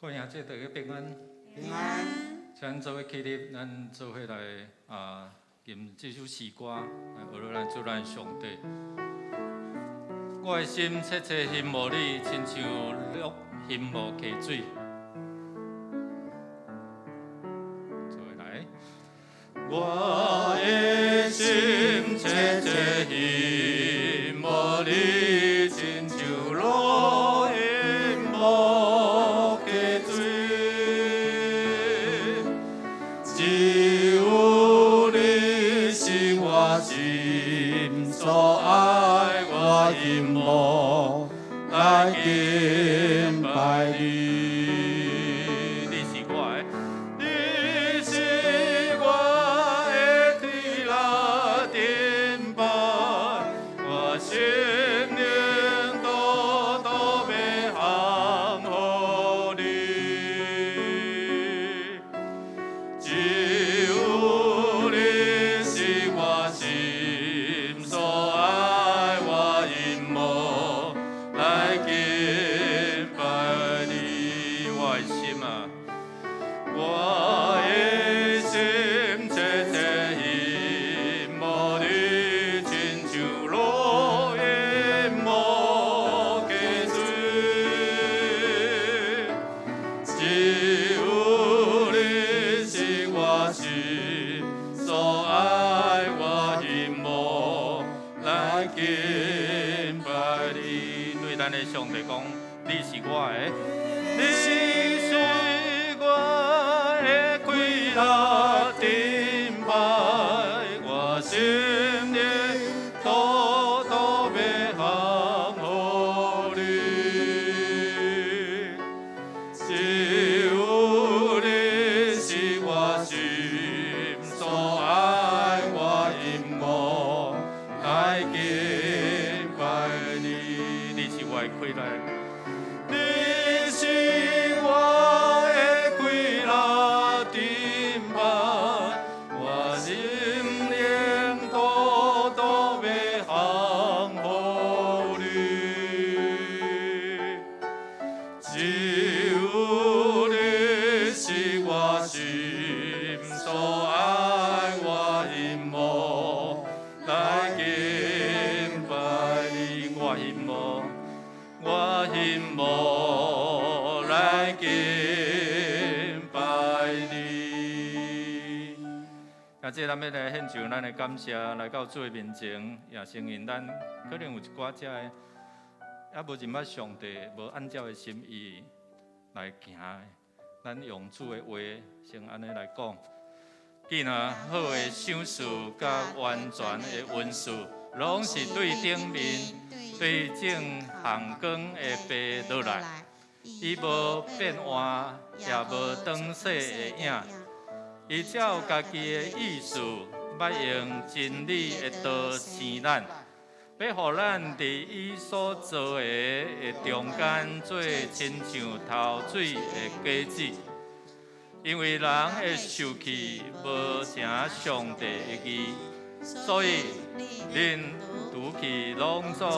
各位兄弟，大家平安。平安。請做伙起立，咱做伙來吟這首詩歌，來學咱主咱上帝。我的心切切欣慕你，親像鹿欣慕溪水。做伙來。我的心切切欣慕你，親像鹿欣慕溪水。只有你是我心所愛，我欣慕來敬拜你。你是我的，你是我的快樂盾牌，我心靈獨獨欲降予你。只有你是我心所愛，我欣慕來敬拜你。我的心啊，我的心切切欣慕你，親像鹿欣慕溪水。只有你是我心所愛，我欣慕來敬拜你。對咱的上帝講，你是我的，你是我的快樂盾牌，我心靈獨獨欲降予你。只有你是我心所愛，我欣慕來敬拜你。你是我的快樂，你是我的快樂盾牌，我心靈獨獨欲降予你。只有你是我心所愛，我欣慕來敬拜你。我欣慕，我欣慕來敬拜你。啊，這咱欲來獻上咱的感謝，來到主的面前，也承認咱可能有一寡遮的，猶無認捌上帝，無按照伊心意來行的。咱用主的話先按呢來講。既然好的賞賜佮完全的恩賜，攏是對頂面對正向光的父落來，伊無變換，也無轉逝的影。伊照家己的意思，捌用真理的道生咱，欲予咱佇伊所造的中間做親像頭穗的果子。因為人的受氣無成上帝的義，所以恁除去攏總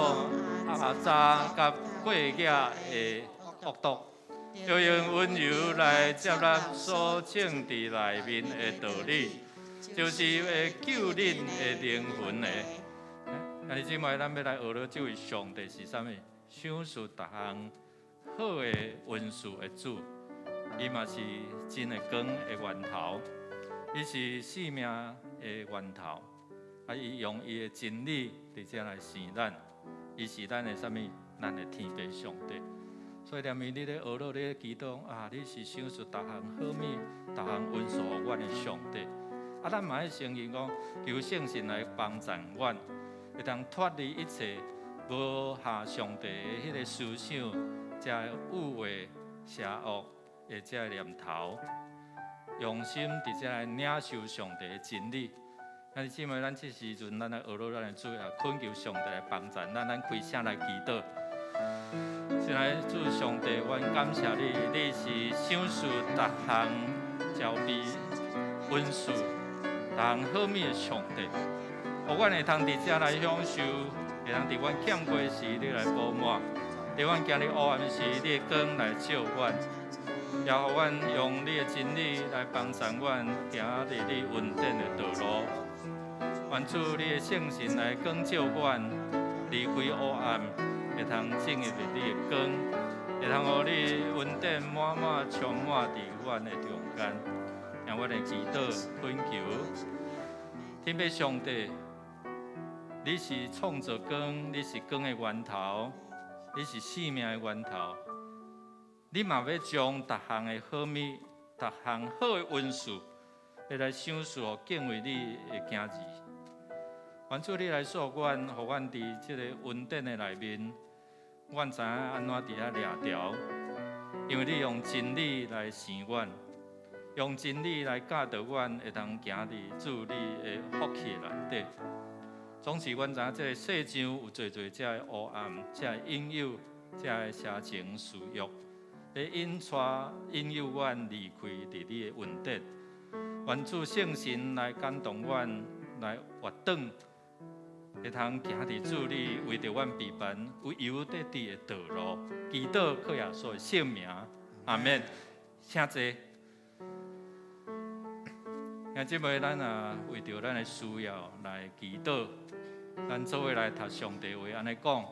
壓榨佮過額的惡毒，要用溫柔來接納所種佇內面的道理，就是會救恁的靈魂的。兄弟姊妹，咱欲來學著這位上帝是啥物？賞賜逐項好的恩賜的主，伊嘛是真的光的源頭，伊是生命的源頭。啊，伊用伊的真理佇遮來生咱，伊是咱的啥物？咱的天父上帝。所以，連伊你咧學落，你咧祈禱啊，你是賞賜逐項好物、逐項恩賜予阮的上帝。啊，咱嘛愛承認講，求聖神來幫助阮，會當脫離一切無合上帝的彼个思想、遮個污穢、邪惡的這个念頭，用心佇遮來領受上帝的真理。兄弟姊妹，咱這時陣，咱來學落咱的主，也懇求上帝來幫助咱，咱開聲來祈禱。親愛的主上帝，阮感謝你，你是賞賜逐項慈悲恩賜、逐項好物的上帝。予阮會通佇遮來享受，會通佇阮欠缺時，你來補滿；佇阮行佇黑暗時，你的光來照阮。也予阮用你的真理來幫助阮行佇你恩典的道路。願主你的聖神來光照阮，離開黑暗，會通進入你的光，會通予你恩典滿滿充滿佇阮的中間。聽阮的祈禱懇求，天父上帝，你是創造光，你是光的源頭，你是生命的源頭。你嘛欲將逐項的好物、逐項好的恩賜，欲來賞賜予敬畏你的囝兒。願主你來賜阮，予阮佇這个恩典的內面，阮知影按怎佇遐掠牢，因為你用真理來生阮，用真理來教導阮，會當行佇主你的福氣內底。總是阮知影這个世上有濟濟這个黑暗、這个引誘、這个邪情私欲，咧引帶引誘阮離開佇你的恩典。願主聖神來感動阮，來活轉，會通行佇主你為著阮備辦有油得治的道路。祈禱靠耶穌的聖名，阿門。請坐。兄姊妹，咱啊為著咱的需要來祈禱，咱做伙來讀上帝話，按呢講：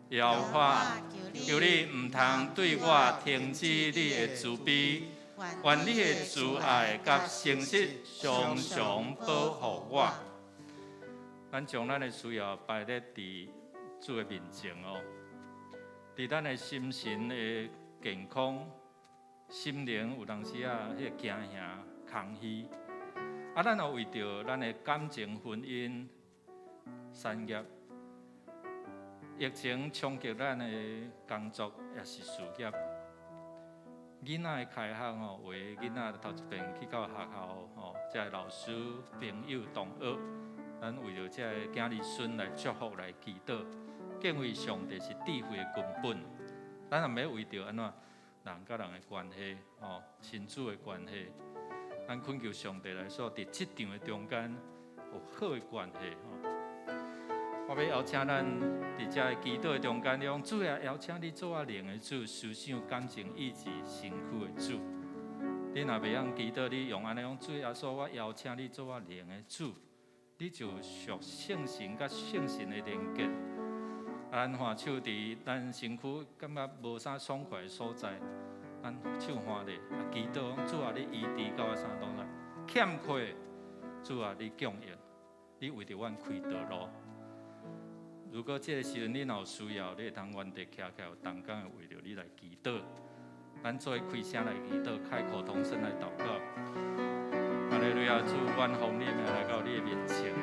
耶和華，求你毋通對我停止你的慈悲，願你的慈愛佮誠實常常保護我。咱將咱的需要擺咧佇主的面前哦，佇咱的心神的健康、心靈有當時啊，彼個驚嚇、空虛。啊，咱也為著咱的感情、婚姻、產業、疫情衝擊咱的工作，抑是事業。囡仔的開學吼，有的囡仔頭一遍去到學校吼，遮的老師、朋友、同學，咱為著遮的囝兒孫來祝福、來祈禱。敬畏上帝是智慧的根本。咱也欲為著按怎人佮人的關係，吼，親子的關係，咱懇求上帝來說，佇職場的中間有好的關係。吼，我欲邀請咱佇遮个祈禱的中間，講主啊，邀請你做我靈的主，思想、感情、意志、身軀的主。你若袂曉祈禱，你用按呢講，主耶穌，我邀請你做我靈的主，你就屬聖神佮聖神的連結。咱橫手佇咱身軀感覺無啥爽快的所在，咱手橫咧，啊祈禱講主啊，你醫治到我啥當中欠缺，主啊，你供應，你為著阮開道路。如果這个時陣你若有需要，你會通原地徛起來，有同工會為著你來祈禱。咱做伙開聲來祈禱，開口同聲來禱告。哈利路亞，主，阮奉你名來到你的面前。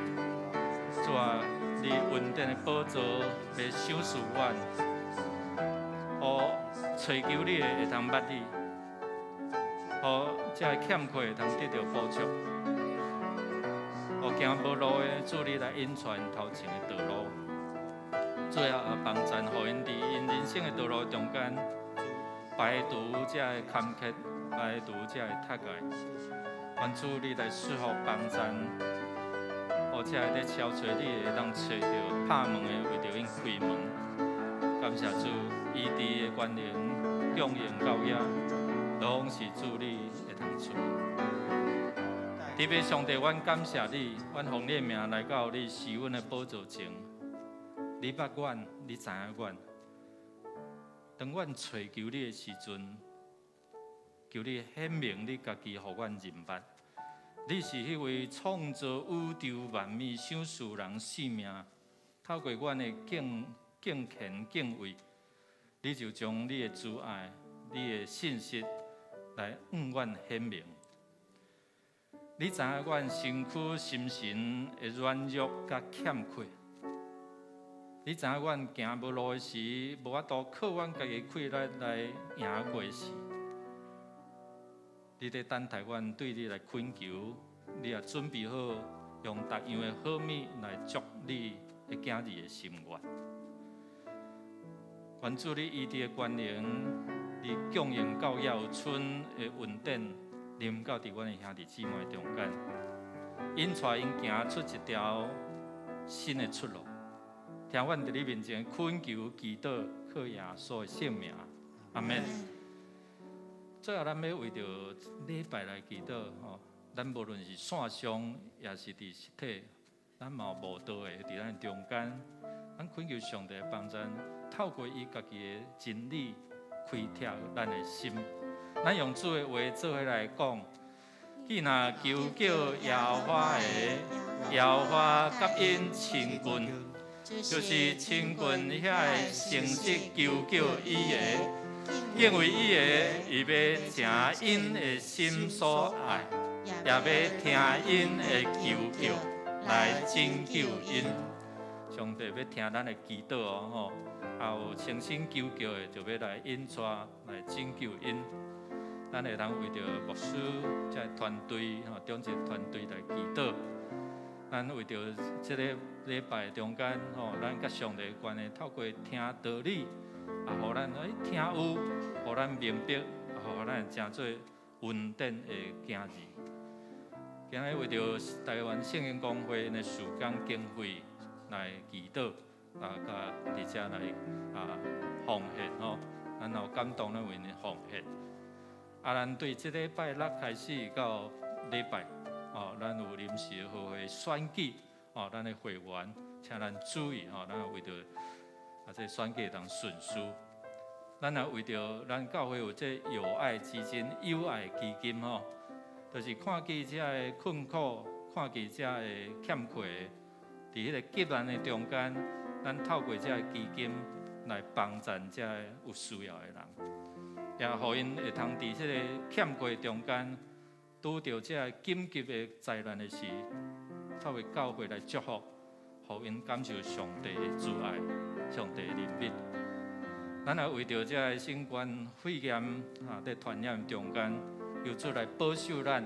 主啊，你恩典的寶座欲賞賜阮，予揣求你的會通捌你，予這个欠缺會通得著補足，予行無路的主你來引帶𪜶頭前的道路。主啊，幫贊予𪜶佇𪜶人生的道路中間，排除這个坎坷，排除這个窒礙。願主你來賜福幫贊，予這个咧敲揣你的會當揣著拍門的為著𪜶開門。感謝主，醫治的權能供應到遐，攏是主你會通賜。特別上帝，阮感謝你，阮奉你的名來到你施恩的寶座前。你捌阮，你知影阮。當阮揣求你的時陣，求你顯明你家己，予阮認捌。你是彼位創造宇宙萬物、賞賜人性命，透過阮的敬敬虔敬畏，你就將你的慈愛、你的信實來向阮顯明。你知影阮身軀、心神的軟弱佮欠缺。你知影阮行無路的時，無法度靠阮家己氣力來贏過時，你佇等待阮對你來懇求，你也準備好用逐樣的好物來足你的囝兒的心願。願主你醫治的權能，你供應到遐有春的恩典，臨到佇阮的兄弟姊妹中間，引帶𪜶行出一條新的出路。聽阮佇你面前懇求祈禱，靠耶穌的聖名，阿門。最後咱欲為著禮拜來祈禱吼，咱無論是線上，抑是佇實體，咱嘛有慕道的佇咱中間，咱懇求上帝幫咱，透過伊家己的真理開拓咱的心。咱用主的話做伙來講，既若求叫耶和華的，耶和華佮𪜶親近，就是親近遐个誠實求叫伊的，敬畏伊的，伊欲成𪜶的心所愛，也欲聽𪜶的求叫來拯救𪜶。上帝欲聽咱的祈禱哦，吼，啊有誠心求叫的，就欲來引帶來拯救𪜶。咱會當為著牧師這个團隊吼，長執團隊來祈禱。咱為著這個禮拜中間吼，咱佮上帝的關係，透過聽道理，啊，予咱欸聽有，予咱明白，予咱成做恩典的囝兒。今日為著台灣聖經公會的事工經費來祈禱，啊，佮佇遮來啊奉獻吼，咱有感動咱為𪜶奉獻。啊，咱對這禮拜六開始到禮拜，哦，咱有臨時合會選舉，哦，咱的會員，請咱注意吼，咱為著啊，這選舉會當順遂。咱也為著咱教會有這友愛基金、友愛基金吼，就是看見這个困苦，看見這个欠缺，佇彼個急難的中間，咱透過這个基金來幫贊這个有需要的人，也予𪜶會通佇這個欠缺中間，拄著這个緊急的災難的時，透過教會來祝福，予𪜶感受上帝的慈愛、上帝的憐憫。咱也為著這个新冠肺炎啊，佇傳染中間，求主來保守咱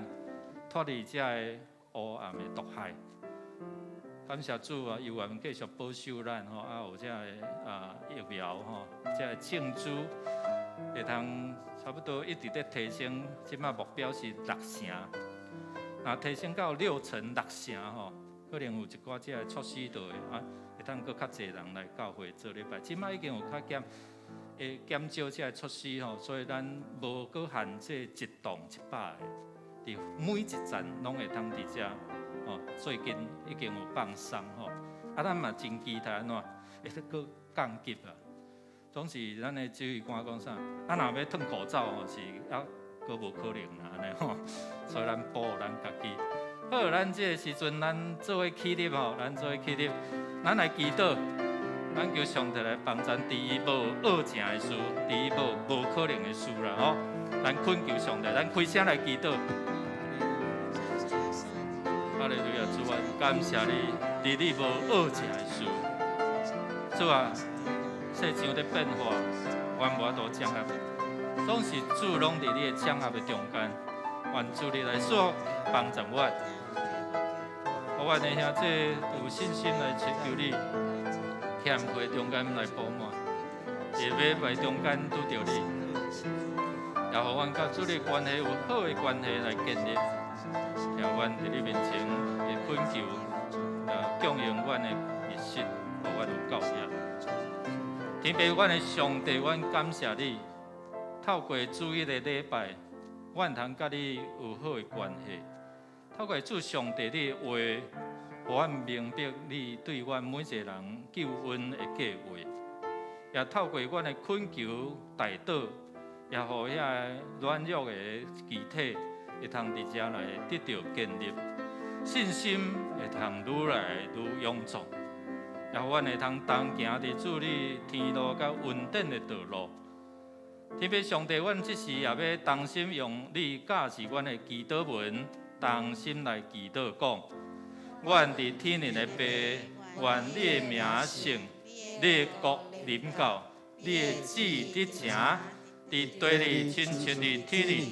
脫離這个黑暗的毒害。感謝主啊，猶原繼續保守咱吼，啊有這个啊疫苗吼，這个種子會通差不多一直咧提升，這馬目標是六成，若提升到六成六成吼，可能有一寡這个措施就會啊，會通閣較濟人來教會做禮拜。這馬已經有較減，會減少這个措施吼，所以咱無閣限制一棟100個，佇每一層攏會通佇遮。哦，最近已經有放鬆吼，啊，咱嘛真期待按怎，會閣閣降級啊。總是咱的指揮官講啥？啊，若欲脫口罩吼，是猶閣無可能啦，按呢吼。所以咱保護咱家己。好，咱這个時陣，咱做伙起立吼，咱做伙起立，咱來祈禱，咱求上帝來幫咱，佇伊無惡成的事，佇伊無無可能的事啦吼。咱懇求上帝，咱開聲來祈禱。哈利路亞，主啊，感謝你，佇你無惡成的事。主啊，世上咧變化，阮無法度掌握，總是主攏佇你的掌握的中間。願主你來賜幫助阮，予阮的兄弟有信心來尋求你，欠缺中間來補滿，佇禮拜中間拄著你，也予阮佮主你關係有好的關係來建立。聽阮佇你面前的懇求，也供應阮的日食，予阮有夠食。天父，阮的上帝，阮感謝你，透過主日的禮拜，阮通佮你有好的關係。透過主上帝你的話，予阮明白你對阮每一個人救恩的計劃。也透過阮的懇求代禱，也予遐个軟弱的肢體會通佇遮來得著建立，信心會通愈來愈勇壯，也予阮會通同行佇主你天路佮恩典的道路。天父上帝，阮這時也欲同心用你教示阮的祈禱文，同心來祈禱講：阮佇天頂的父，願你的名聖，你的國臨到，你的旨意得成，佇地裡親像佇天裡。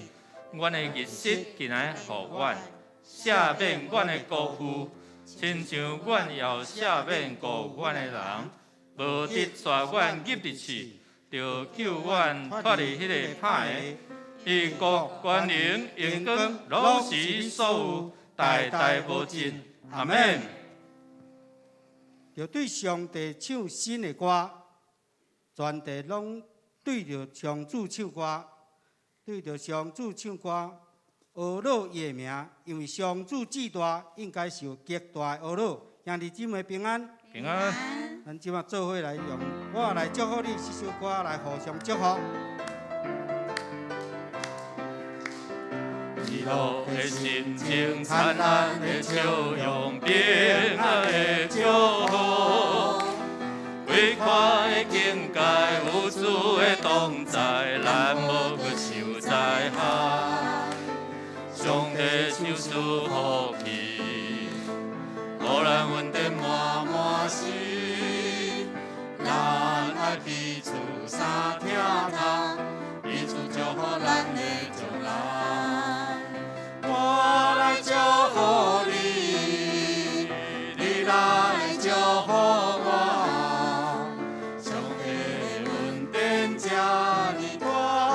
阮的日食今仔予阮，赦免阮的辜負，親像阮也有赦免辜負阮的人。無得帶阮入佇試，著救阮脫離彼個歹的。因國權能榮光，攏是你所有，代代無盡。阿門。著對上帝唱新的歌，全地攏對著上主唱歌。對著上主唱歌，呵咾伊的名，因為上主至大，應該受極大的呵咾。兄弟姊妹平安。平安。咱這馬做伙來用我來祝福你這首歌來互相祝福。喜樂的心情，燦爛的笑容，平安的祝福。開闊的境界，有主的同在，咱無閣受災害。上帝賞賜福氣，予咱恩典滿滿時，咱愛彼此相疼痛，彼此祝福咱的將來。我來祝福你，你來祝福我。上帝恩典這呢大，感謝上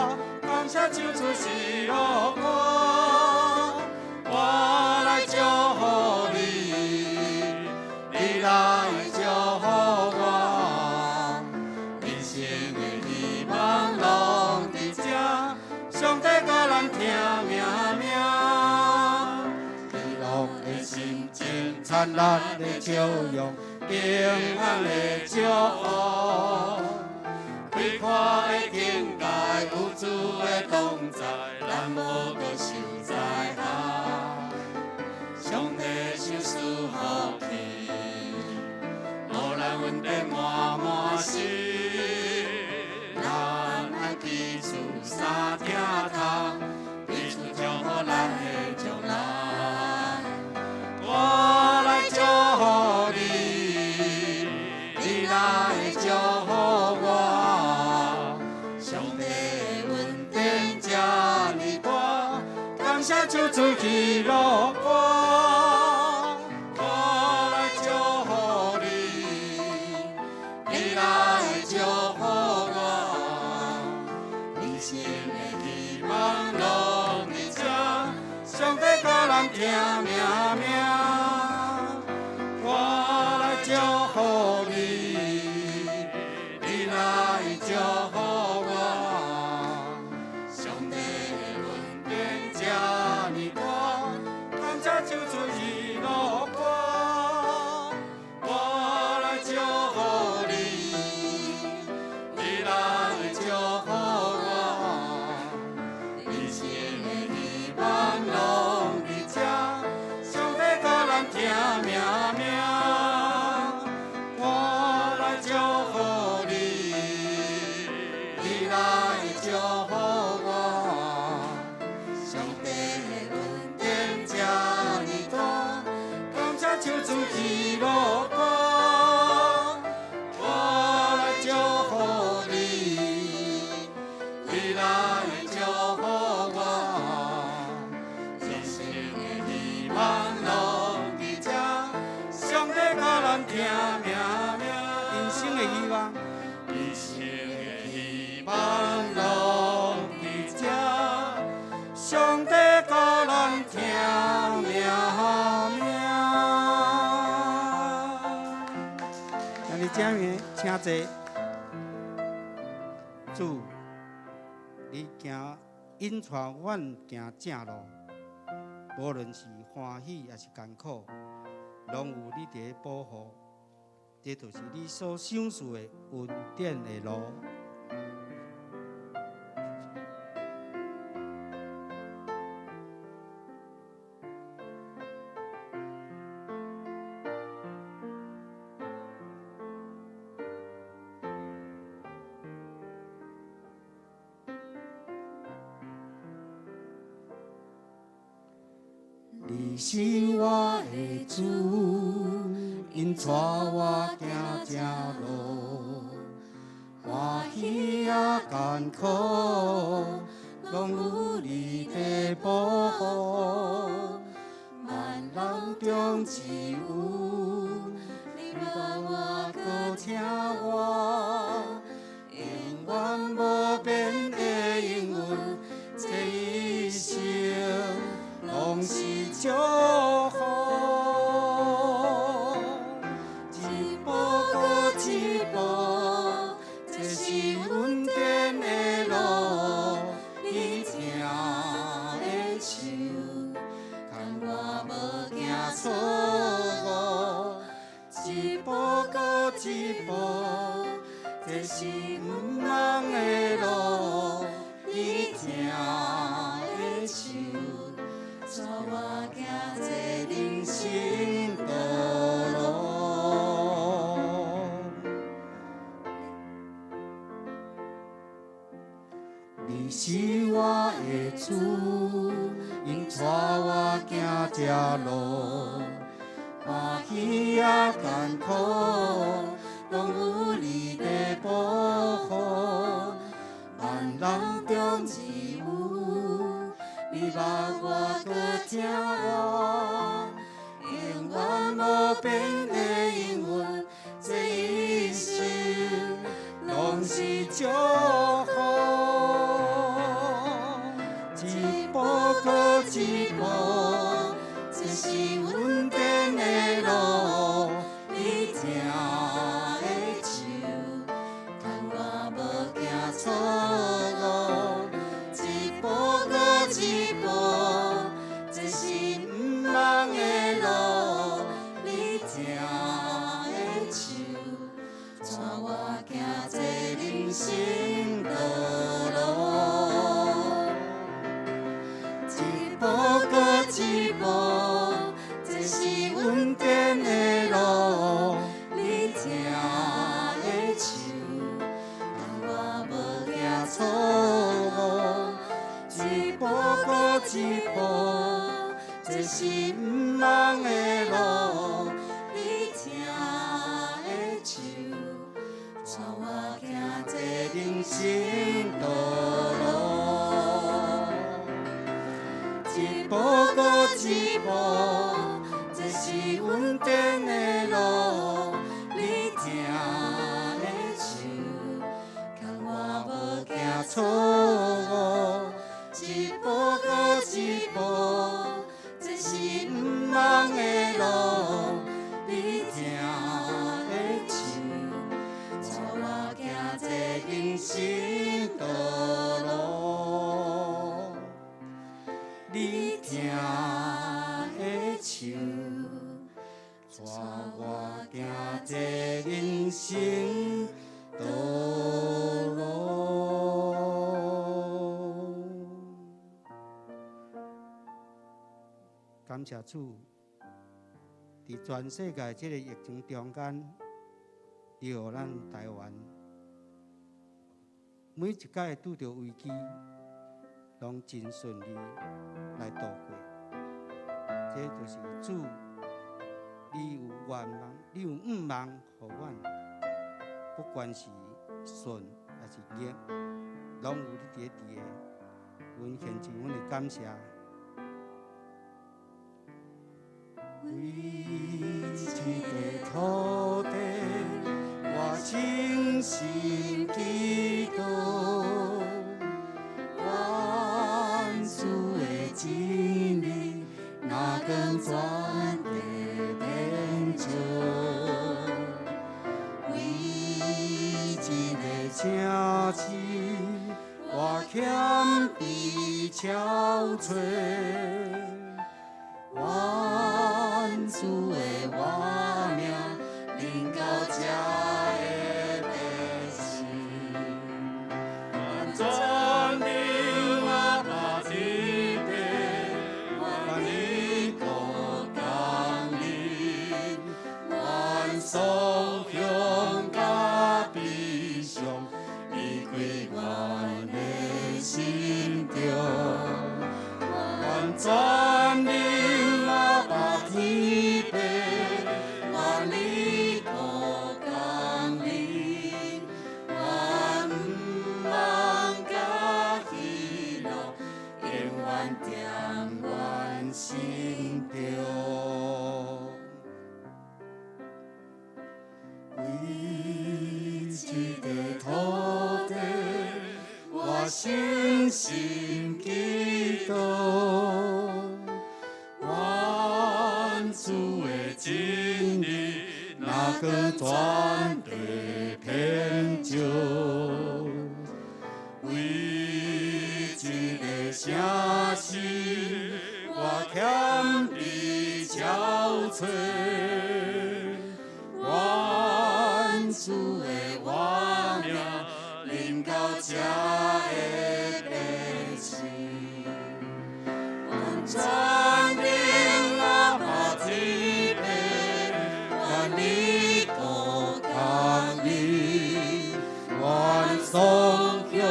主喜樂歌。我來祝福你，你來祝福我。人生的希望攏佇這，上帝佮咱聽命命。喜樂的心情，燦爛的笑容，平安的祝福。開闊的境界，有主的同在，咱無閣受災害。上帝賞賜福氣，予咱恩典滿滿時，咱愛彼此相疼痛，彼此祝福咱的將來。我來祝福你，你來祝福我。上帝恩典這呢大，感謝上主喜樂歌。我來祝福你，你來祝福我。人生的希望攏佇這，上帝佮咱聽命命。我來祝福你，你來祝福我。上帝恩典這呢大，感謝上主喜樂歌。我來祝福你，你來祝福我。人生的希望攏佇這，上帝佮咱聽命命。我來祝福你，你來祝福我。上帝恩典這呢大，感謝上主喜樂歌。我來祝福你，你來祝福我。人生的希望攏佇這，上帝佮咱聽命命。人生的希望，人生的希望攏佇這，上帝佮咱聽命命。兄弟姐妹，請坐。主，你行引帶阮行正路，無論是歡喜抑是艱苦，攏有你佇咧保護。這就是你所賞賜的恩典的路。你是我的主，引帶我行正路，歡喜也艱苦，攏有你的保護。萬難中只有你伴我，閣疼我，永遠無變的應允，這一生攏是祝福。一步閣一步，這是恩典的路，你疼這是毋茫的路，你疼的手，帶我行這人生道路。你是我的主，引帶我行這路，歡喜也艱苦，攏有你的保護。萬人中只有你捌我，閣疼我，永遠無變的應允，這一生攏是祝福。一步閣一步，這是穩定的路，你疼的手，牽我無行錯誤。一步閣一步，這是毋茫的路，你疼的手，帶我行這人生道路。一步閣一步，這是穩定的路，你疼的手，牽我無行錯誤。一步閣一步，這是毋茫的路，你疼的手，帶我行這人生道路。一步閣一步，這是穩定的路，你疼的手，牽我無行錯誤。一步閣一步，這是毋茫的路，你疼的手，帶我行這人生道路。你疼的手，帶我行這人生道路。感謝主，佇全世界這个疫情中間，你予咱台灣每一擺拄著危機，攏真順利來度過。這就是主，你有願望，你有向望予阮，不管是順抑是逆，攏有你佇咧佇个。阮獻上阮的感謝。為這個土地，我誠心祈禱，願主的真理，若光全地遍照。為這個城市，我謙卑憔悴。願主的活命，臨到這的百姓。願全能阿爸天父，願你國降臨，願喪雄佮悲傷離開阮的心中。願全能阿爸天父，願你國降臨，願毋茫佮喜樂，永遠踮阮心中。為這個土地，我誠心祈禱，願主的真理，若光全地遍照。為這個城市，我謙卑憔悴。願主的活命，喪雄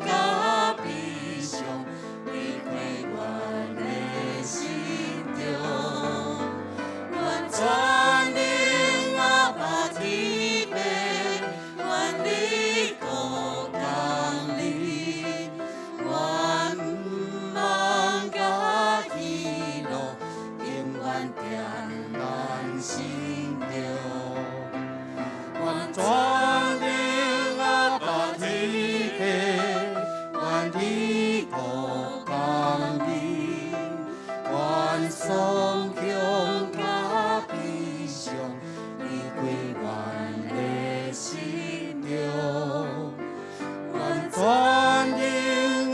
佮悲傷，離開阮的心中。願全能阿爸天父，願你國降臨，願望佮喜樂，永遠踮咱心中。願全能阿爸天父，願你國降臨，願喪雄佮悲傷，離開阮的心中。願全能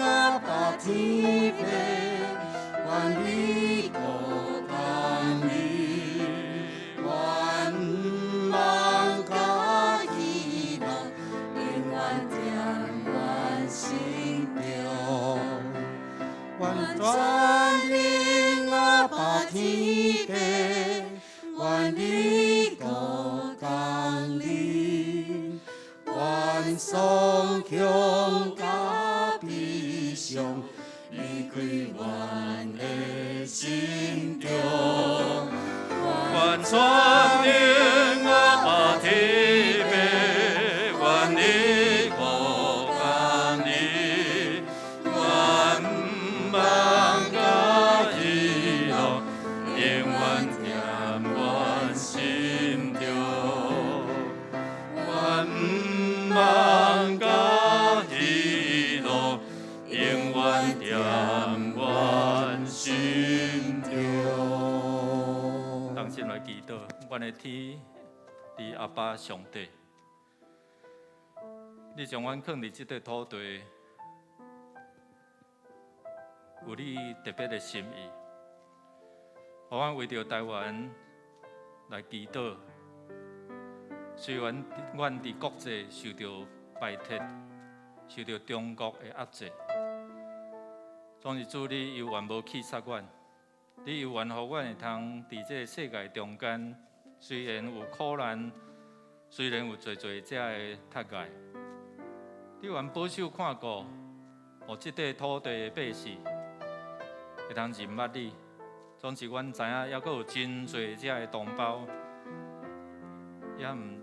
阿爸天父，願你國降臨，願望佮喜樂，永遠踮阮心中。願全能阿爸天父，願你國降臨，願喪雄佮悲傷，離開阮的心中。願全能阿爸天父，願你國降臨，願望佮喜樂，永遠踮阮心中。願望佮喜樂，永遠踮阮心中。同心來祈禱，阮的天父阿爸上帝，你將阮囥佇這塊土地，有你特別的心意，予阮為著台灣來祈禱。雖然阮佇國際受著排斥，受著中國的壓制，總是主你猶原無棄殺阮，你猶原予阮會通佇這个世界中間，雖然有苦難，雖然有濟濟遮的窒礙，你猶原保守看顧，予這塊土地的百姓會通認捌你。總是阮知影，猶閣有真濟遮的同胞，猶毋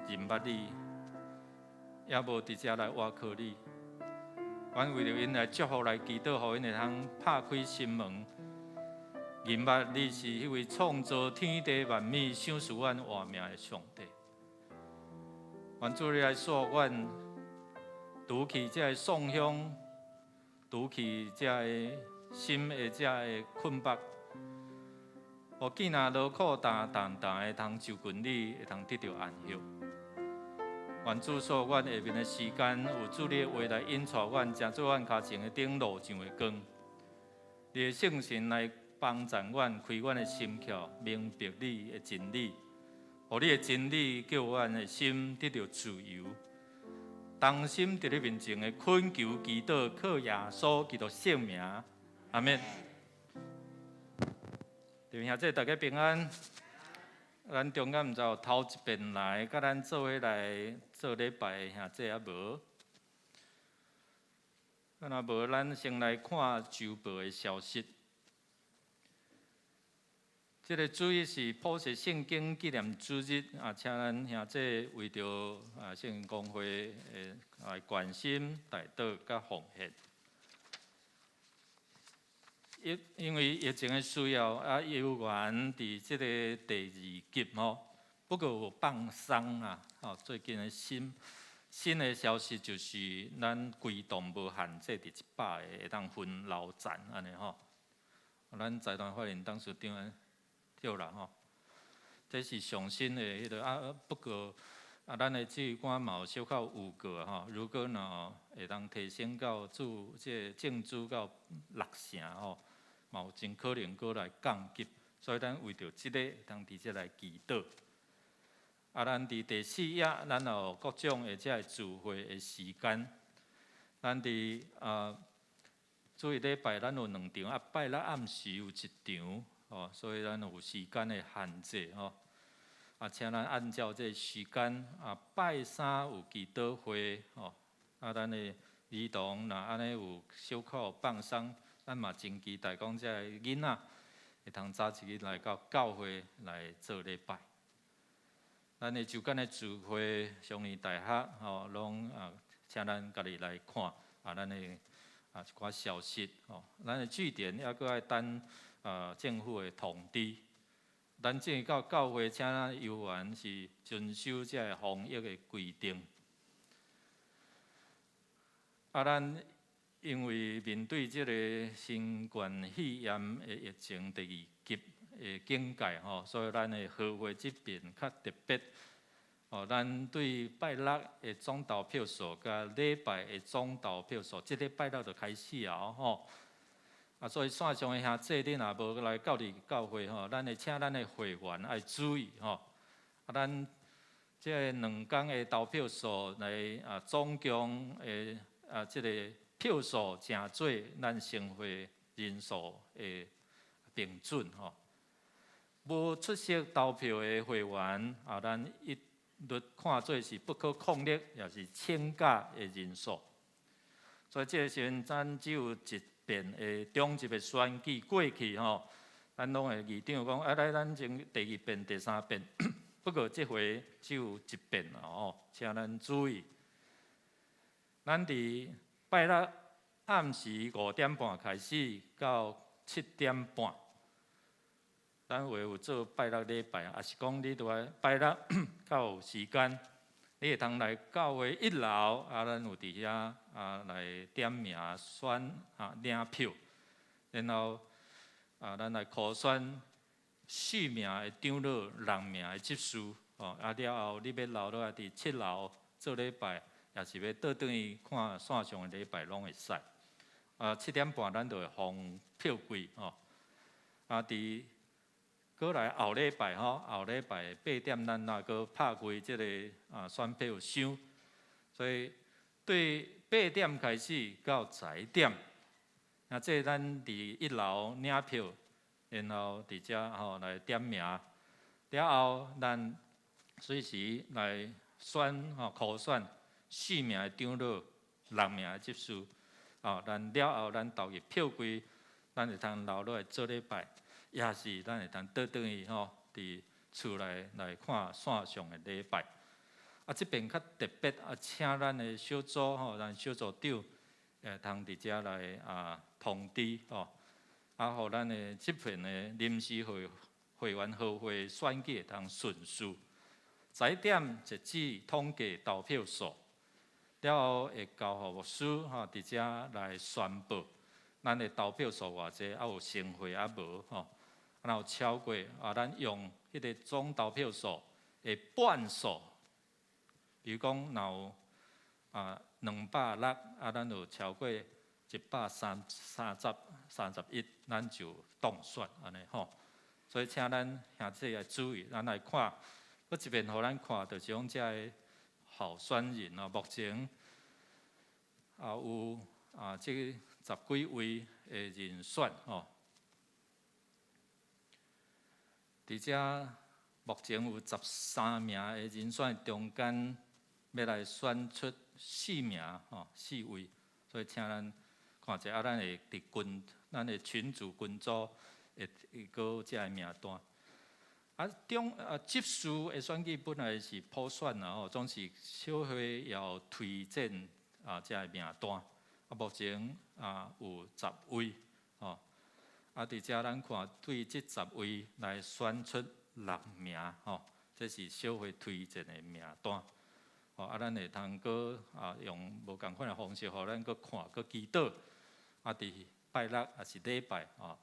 認捌你，猶無佇遮來倚靠你。阮為著𪜶來祝福來祈禱，予𪜶會通拍開心門，認捌你是彼位創造天地萬物、賞賜阮活命的上帝。願主你來賜福阮，除去這个喪鄉，除去這个心的這个困縛，予囝若勞苦擔重擔會通就近你，會通得著安息。願主賜阮下面的時間，有主你的話來引帶阮，成做阮跤前的燈，路上的光。你的聖神來幫助阮，開阮的心竅，明白你的真理，予你的真理叫阮的心得著自由。同心佇你面前的懇求祈禱，靠耶穌基督聖名，阿們。弟兄姊妹大家平安。咱中間毋知有頭一遍來，佮咱做伙來做禮拜的兄弟抑無？若無，咱先來看週報的消息。這个主日是普世聖經紀念主日，啊，請咱兄弟為著聖經公會的來關心、代禱佮奉獻。因為疫情的需要，啊，猶原佇這个第二級吼，不過有放鬆啊。吼，最近的新的消息就是，咱規棟無限制佇100個會當分樓層按呢吼。咱財團法人董事長對啦吼，這是上新的彼个啊。不過啊，咱的指揮官嘛有小可預告吼，如果若會當提升到注這個整株到六成吼，嘛有真可能閣來降級，所以咱為著這个，通佇遮來祈禱。啊，咱佇第四頁，咱有各種的這个聚會的時間。咱佇主日禮拜咱有兩場，啊拜六暗時有一場，吼，所以咱有時間的限制吼。啊，請咱按照這个時間，啊，拜三有祈禱會，吼，啊，咱的兒童若按呢有小可放鬆，咱嘛真期待講這个囡仔會通早一日來到教會來做禮拜。咱的周間的聚會，雙語大學吼，攏啊，請咱家己來看啊，咱的啊一寡消息吼。咱的據點猶閣愛等啊政府的通知。咱進到教會，請咱猶原是遵守這个防疫的規定。啊，咱因為面對這个新冠肺炎的疫情第二級的警戒吼，所以咱的合會這邊較特別。哦，咱對拜六的總投票數佮禮拜的總投票數，這禮拜六就開始啊吼。啊，所以線上的兄弟，你若無來到佇教會吼，咱會請咱的會員愛注意吼。啊，咱這个兩工的投票數來啊，總共的啊，這个票數成做咱成會人數的平準吼。無出席投票的會員啊，咱一律看做是不可抗力，也是請假的人數。所以這个時陣，咱只有一遍的中級的選舉過去吼，咱攏會議長講啊，來咱前第二遍、第三遍，不過這回只有一遍吼，請咱注意。咱佇拜六暗時5點半開始到7點半，咱會有做拜六禮拜，抑是講你拄愛拜六較有時間，你會通來教會一樓，啊，咱有佇遐啊來點名選啊領票，然後啊，咱來普選四名的長老，六名的執事，哦，啊了後你欲留落來佇七樓做禮拜，抑是欲倒轉去看線上的禮拜，攏會使。啊，7點半咱就會封票櫃，吼。啊，佇閣來後禮拜吼，後禮拜8點咱若閣拍開這个啊選票箱，所以對八點開始到11點，啊，這咱佇一樓領票，然後佇遮吼來點名，了後咱隨時來選吼，普選四名的長老，六名的執事，哦，咱了後咱投入票櫃，咱會通留落來做禮拜，抑是咱會通倒轉去吼，佇厝內來看線上的禮拜。啊，這邊較特別啊，請咱的小組吼，咱小組長會通佇遮來啊通知吼，啊，予咱的這片的臨時會會員合會選舉會通順序。11點截止統計投票數，了後會交予牧師吼，佇遮來宣布咱的投票數偌濟，啊有成會啊無吼，啊若有超過啊，咱用彼个總投票數的半數，比如講若有啊260，啊咱有超過131，咱就當選按呢吼。所以請咱兄弟來注意，咱來看，閣一遍予咱看，就是講這个候選人哦，目前啊有啊這個十幾位的人選吼。佇遮目前有13名的人選中間，欲來選出四名吼，四位，所以請咱看者啊，咱會佇群，咱的群組群組會會閣這个名單。啊，中啊執事的選舉本來是普選啦吼，總是小會要推薦啊這个名單。啊，目前啊有十位吼，啊佇遮咱看對這十位來選出六名吼，這是小會推薦的名單。吼，啊，咱會通閣啊用無仝款的方式，予咱閣看、閣祈禱。啊，佇拜六抑是禮拜吼，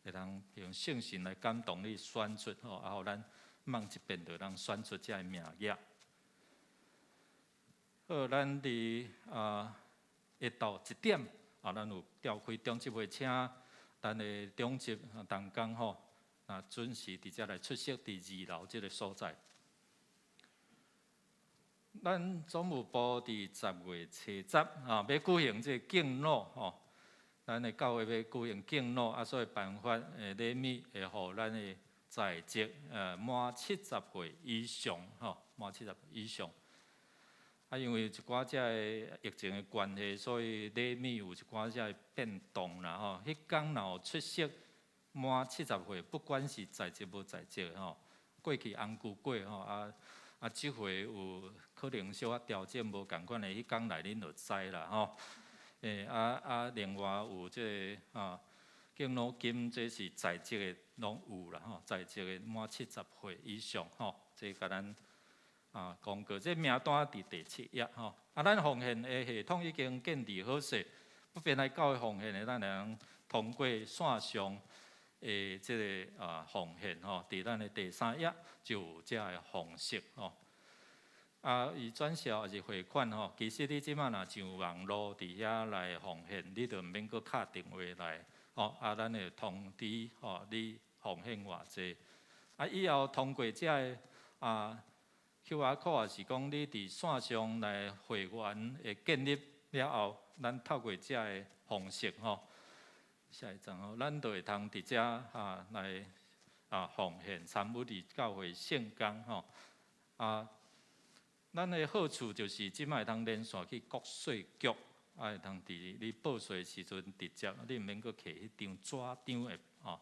會通用聖神來感動你選出吼，啊，予咱望一遍就通選出這个名額。好，咱佇啊下晝1點啊，咱有召開長執會，請咱的長執同工吼，啊準時佇遮來出席佇二樓這个所在。咱總務部佇10月初十啊，欲舉行這个敬老吼，咱的教會欲舉行敬老啊，所以頒發的禮物會予咱的在職滿70歲以上吼，滿70以上。啊，因為一寡遮个疫情的關係，所以禮物有一寡遮个變動啦吼。彼工若有出席滿七十歲，不管是在職無在職吼，過去紅龜過吼啊啊，這回有可能小可調整無仝款的，彼工來恁就知啦吼。欸啊啊，另外有這个啊敬老金，這是在職的攏有啦吼，在職的滿七十歲以上吼，這共咱啊公告，這名單佇第七頁吼。啊，咱奉獻的系統已經建立好勢，不便來教會奉獻的，咱會通通過線上的這个啊奉獻吼，佇咱的第三頁就有這个方式吼。啊，伊轉銷抑是匯款吼，其實你這馬若上網路佇遐來奉獻，你就毋免閣敲電話來，吼，啊，咱會通知吼你奉獻偌濟。啊，以後通過這个啊 QR code，也是講你佇線上來會員的建立了後，咱透過這个方式吼，下一張吼，咱就會通佇遮啊來啊奉獻參與佇教會聖工吼，啊。咱的好處就是這馬會通連線去國稅局，啊會通佇你報稅時陣直接，你毋免閣提彼張紙張的吼。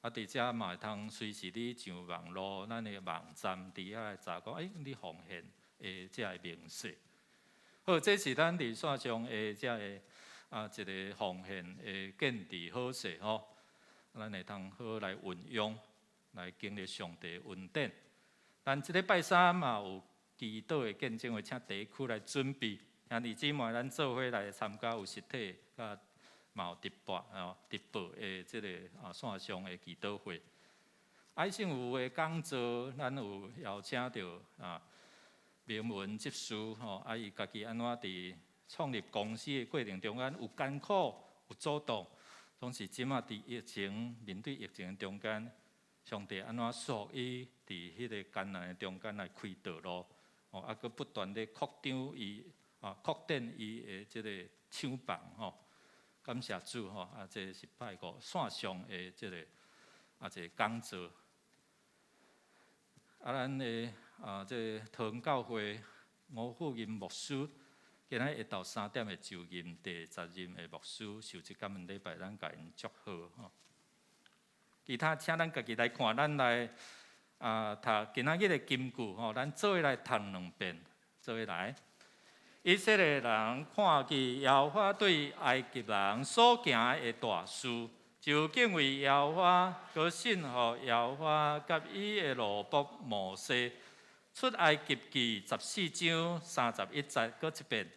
啊，佇遮嘛會通隨時你上網路，咱的網站佇遐來查講，欸，你奉獻的這个明細。好，這是咱佇線上的這个啊一个奉獻的建置好勢吼，咱會通好來運用，來經歷上帝恩典。咱這禮拜三嘛有祈禱的見證會，請地區來準備。兄弟姊妹，咱做伙來參加有實體佮嘛有直播哦，直播的這个啊線上的祈禱會。愛信有的講座，咱有邀請著啊明文執事吼，啊伊家己按怎佇創立公司的過程中間有艱苦有阻擋，總是這馬佇疫情面對疫情的中間，上帝按怎賜福伊佇彼個艱難的中間來開道路。哦，啊，閣不斷咧擴張伊，啊，擴展伊的這个廠房吼。感謝主吼，啊，這是拜五線上的這个啊，這个講座。啊，咱的啊，這个桃園教會吳富仁牧師，今仔下晝3點會就任第十任的牧師，受這感恩禮拜，咱共𪜶祝賀吼。其他，請咱家己來看，咱來啊讀今仔日的金句吼，咱做伙來讀兩遍，做伙來。以色列人看見耶和華對埃及人所行的大事，就敬畏耶和華，閣信服耶和華佮伊的奴僕摩西。出埃及記14章31節，閣一遍。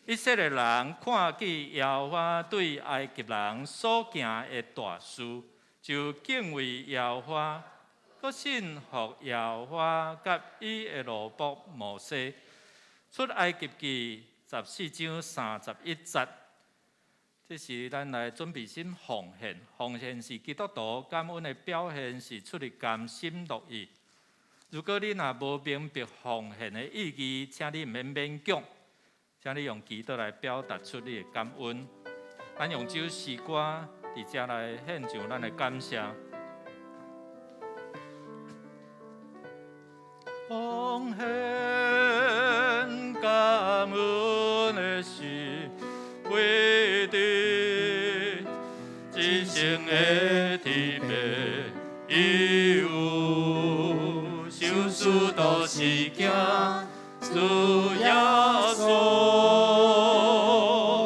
以色列人看見耶和華對埃及人所行的大事，就敬畏耶和華，閣信服耶和華佮伊的奴僕摩西。出埃及記十四章三十一節，這是咱來準備心奉獻。奉獻是基督徒感恩的表現，是出自甘心樂意。如果你若無明白奉獻的意義，請你毋免勉強，請你用祈禱來表達出你的感恩。咱用這首詩歌佇遮來獻上咱的感謝。奉獻感恩的心，歸佇至聖的天父，伊有賞賜都是行主耶穌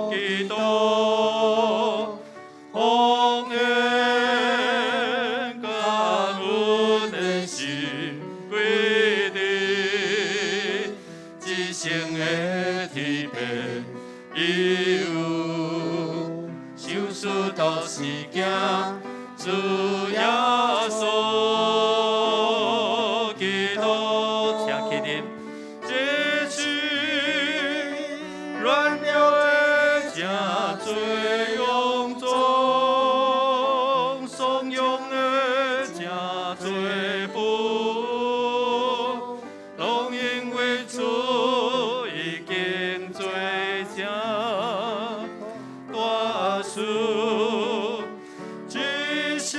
基督，奉獻感恩的心，歸佇至聖的天父，伊有賞賜都是行主耶穌基督，請起立。這是軟弱的誠濟勇壯，慫恿的誠濟富，攏因為主已經做成大事。只是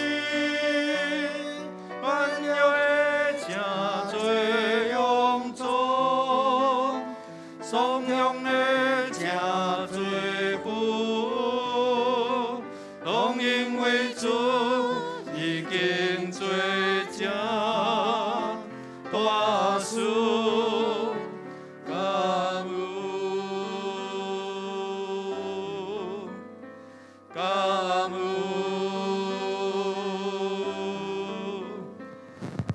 軟弱的誠濟勇壯，慫的成做福，攏因為主已經做這大事。感恩，感恩，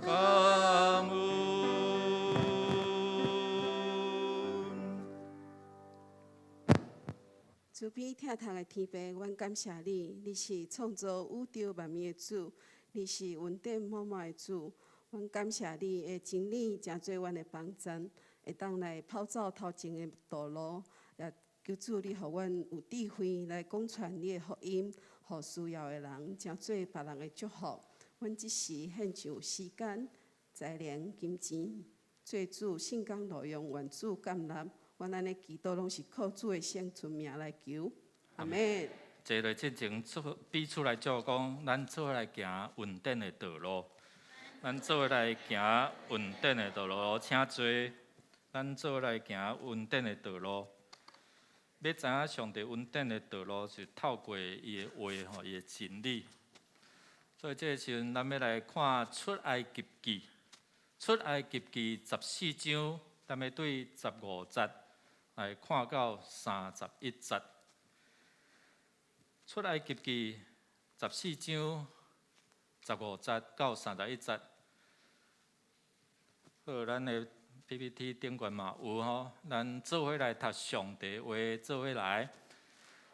感恩。慈悲疼痛的天父，阮感謝你，你是創造宇宙萬物的主，你是恩典滿滿的主。阮感謝你的真理，成做阮的幫贊，會當來跑走頭前的道路。也求主你予阮有智慧來講傳你的福音，予需要的人，成做別人的祝福。阮這時獻上時間、才能、金錢，做主聖工路用，願主感納。阮按呢祈禱，攏是靠主的聖尊名來求。阿們。坐落進前，做彼此來祝講，咱做伙來行穩定的道路。咱做伙來行穩定的道路，請坐。咱做伙來行穩定的道路。欲知影上帝穩定的道路是透過伊的話吼，伊的真理。所以這個時陣，咱欲來看出埃及記，出埃及記14章，咱欲對15節來看到31節。出埃及記14章15節到31節。好，咱的 PPT 頂懸嘛有吼，咱做伙來讀上帝話，做伙來。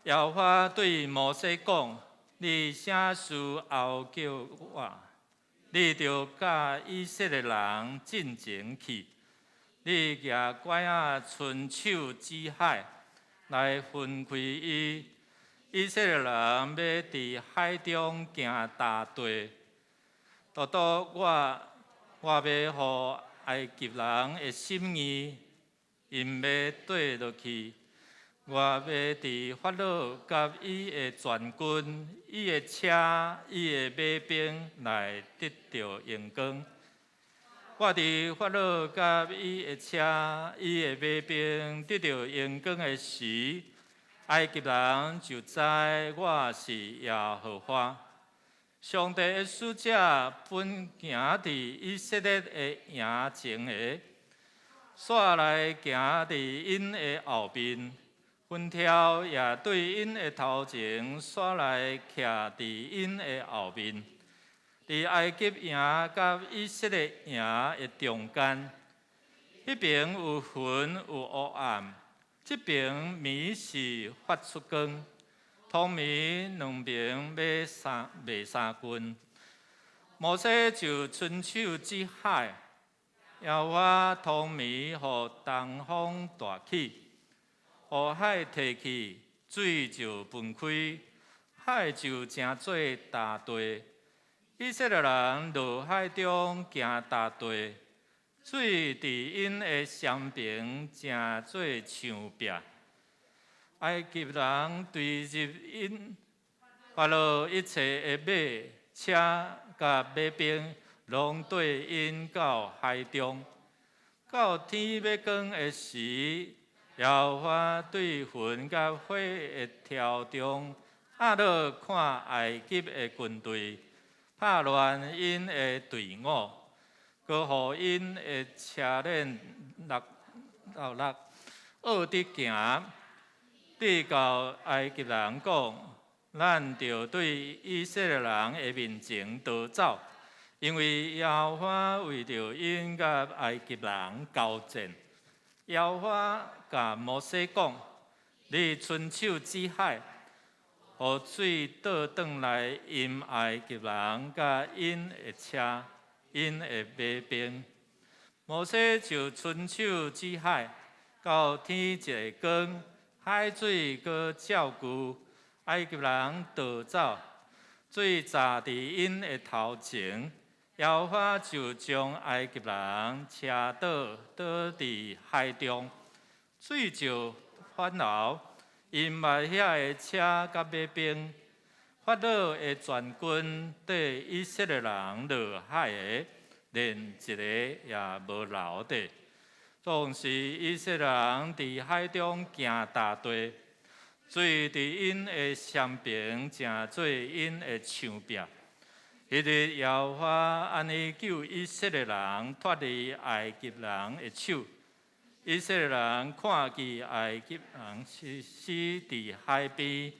耶和華對摩西講：你啥時候叫我，你著佮以色列人進前去。你舉拐仔伸手指海，來分開伊。以色列人欲佇海中行乾地。獨獨我，我欲予埃及人的心硬，𪜶欲綴落去。我欲佇法老佮伊的全軍、伊的車、伊的馬兵來得著榮光。我佇法老佮伊的車、伊的馬兵得著榮光的時，埃及人就知我是耶和華。上帝的使者本行佇以色列的營前的，煞來行佇𪜶的後面，雲柱也對𪜶的頭前，煞來徛佇𪜶的後面。佇埃及營佮以色列營的中間，彼邊有雲有烏暗，這邊暝是發出光。通暝兩邊欲相袂相近。摩西就伸手指海，耶和華通暝予東風大起，予海退去，水就分開，海就成做乾地。以色列人落海中行乾地，水佇𪜶的雙爿成做牆壁。埃及人追入𪜶，法老一切的馬車佮馬兵，攏綴𪜶到海中。到天欲光的時，耶和華對雲佮火的柱中，壓落看埃及的軍隊，拍亂𪜶的隊伍，閣予𪜶的車輦落落落，僫得行。直到埃及人講，咱著對以色列人的面前逃走，因為耶和華為著𪜶佮埃及人交戰。耶和華共摩西講：你伸手指海，予水倒轉來淹埃及人佮𪜶的車、𪜶的馬兵。摩西就伸手指海，到天一下光，海水閣照舊，埃及人逃走，水閘佇𪜶的頭前，耶和華就將埃及人車倒倒佇海中，水就反流，淹沒遐的車佮馬兵。法老的全軍綴以色列人落海的，連一个也無留低。當時以色列人佇海中行踏地，水佇𪜶的雙爿成做𪜶的牆壁。彼日耶和華按呢救以色列人脫離埃及人的手。以色列人看見埃及人死死佇海邊，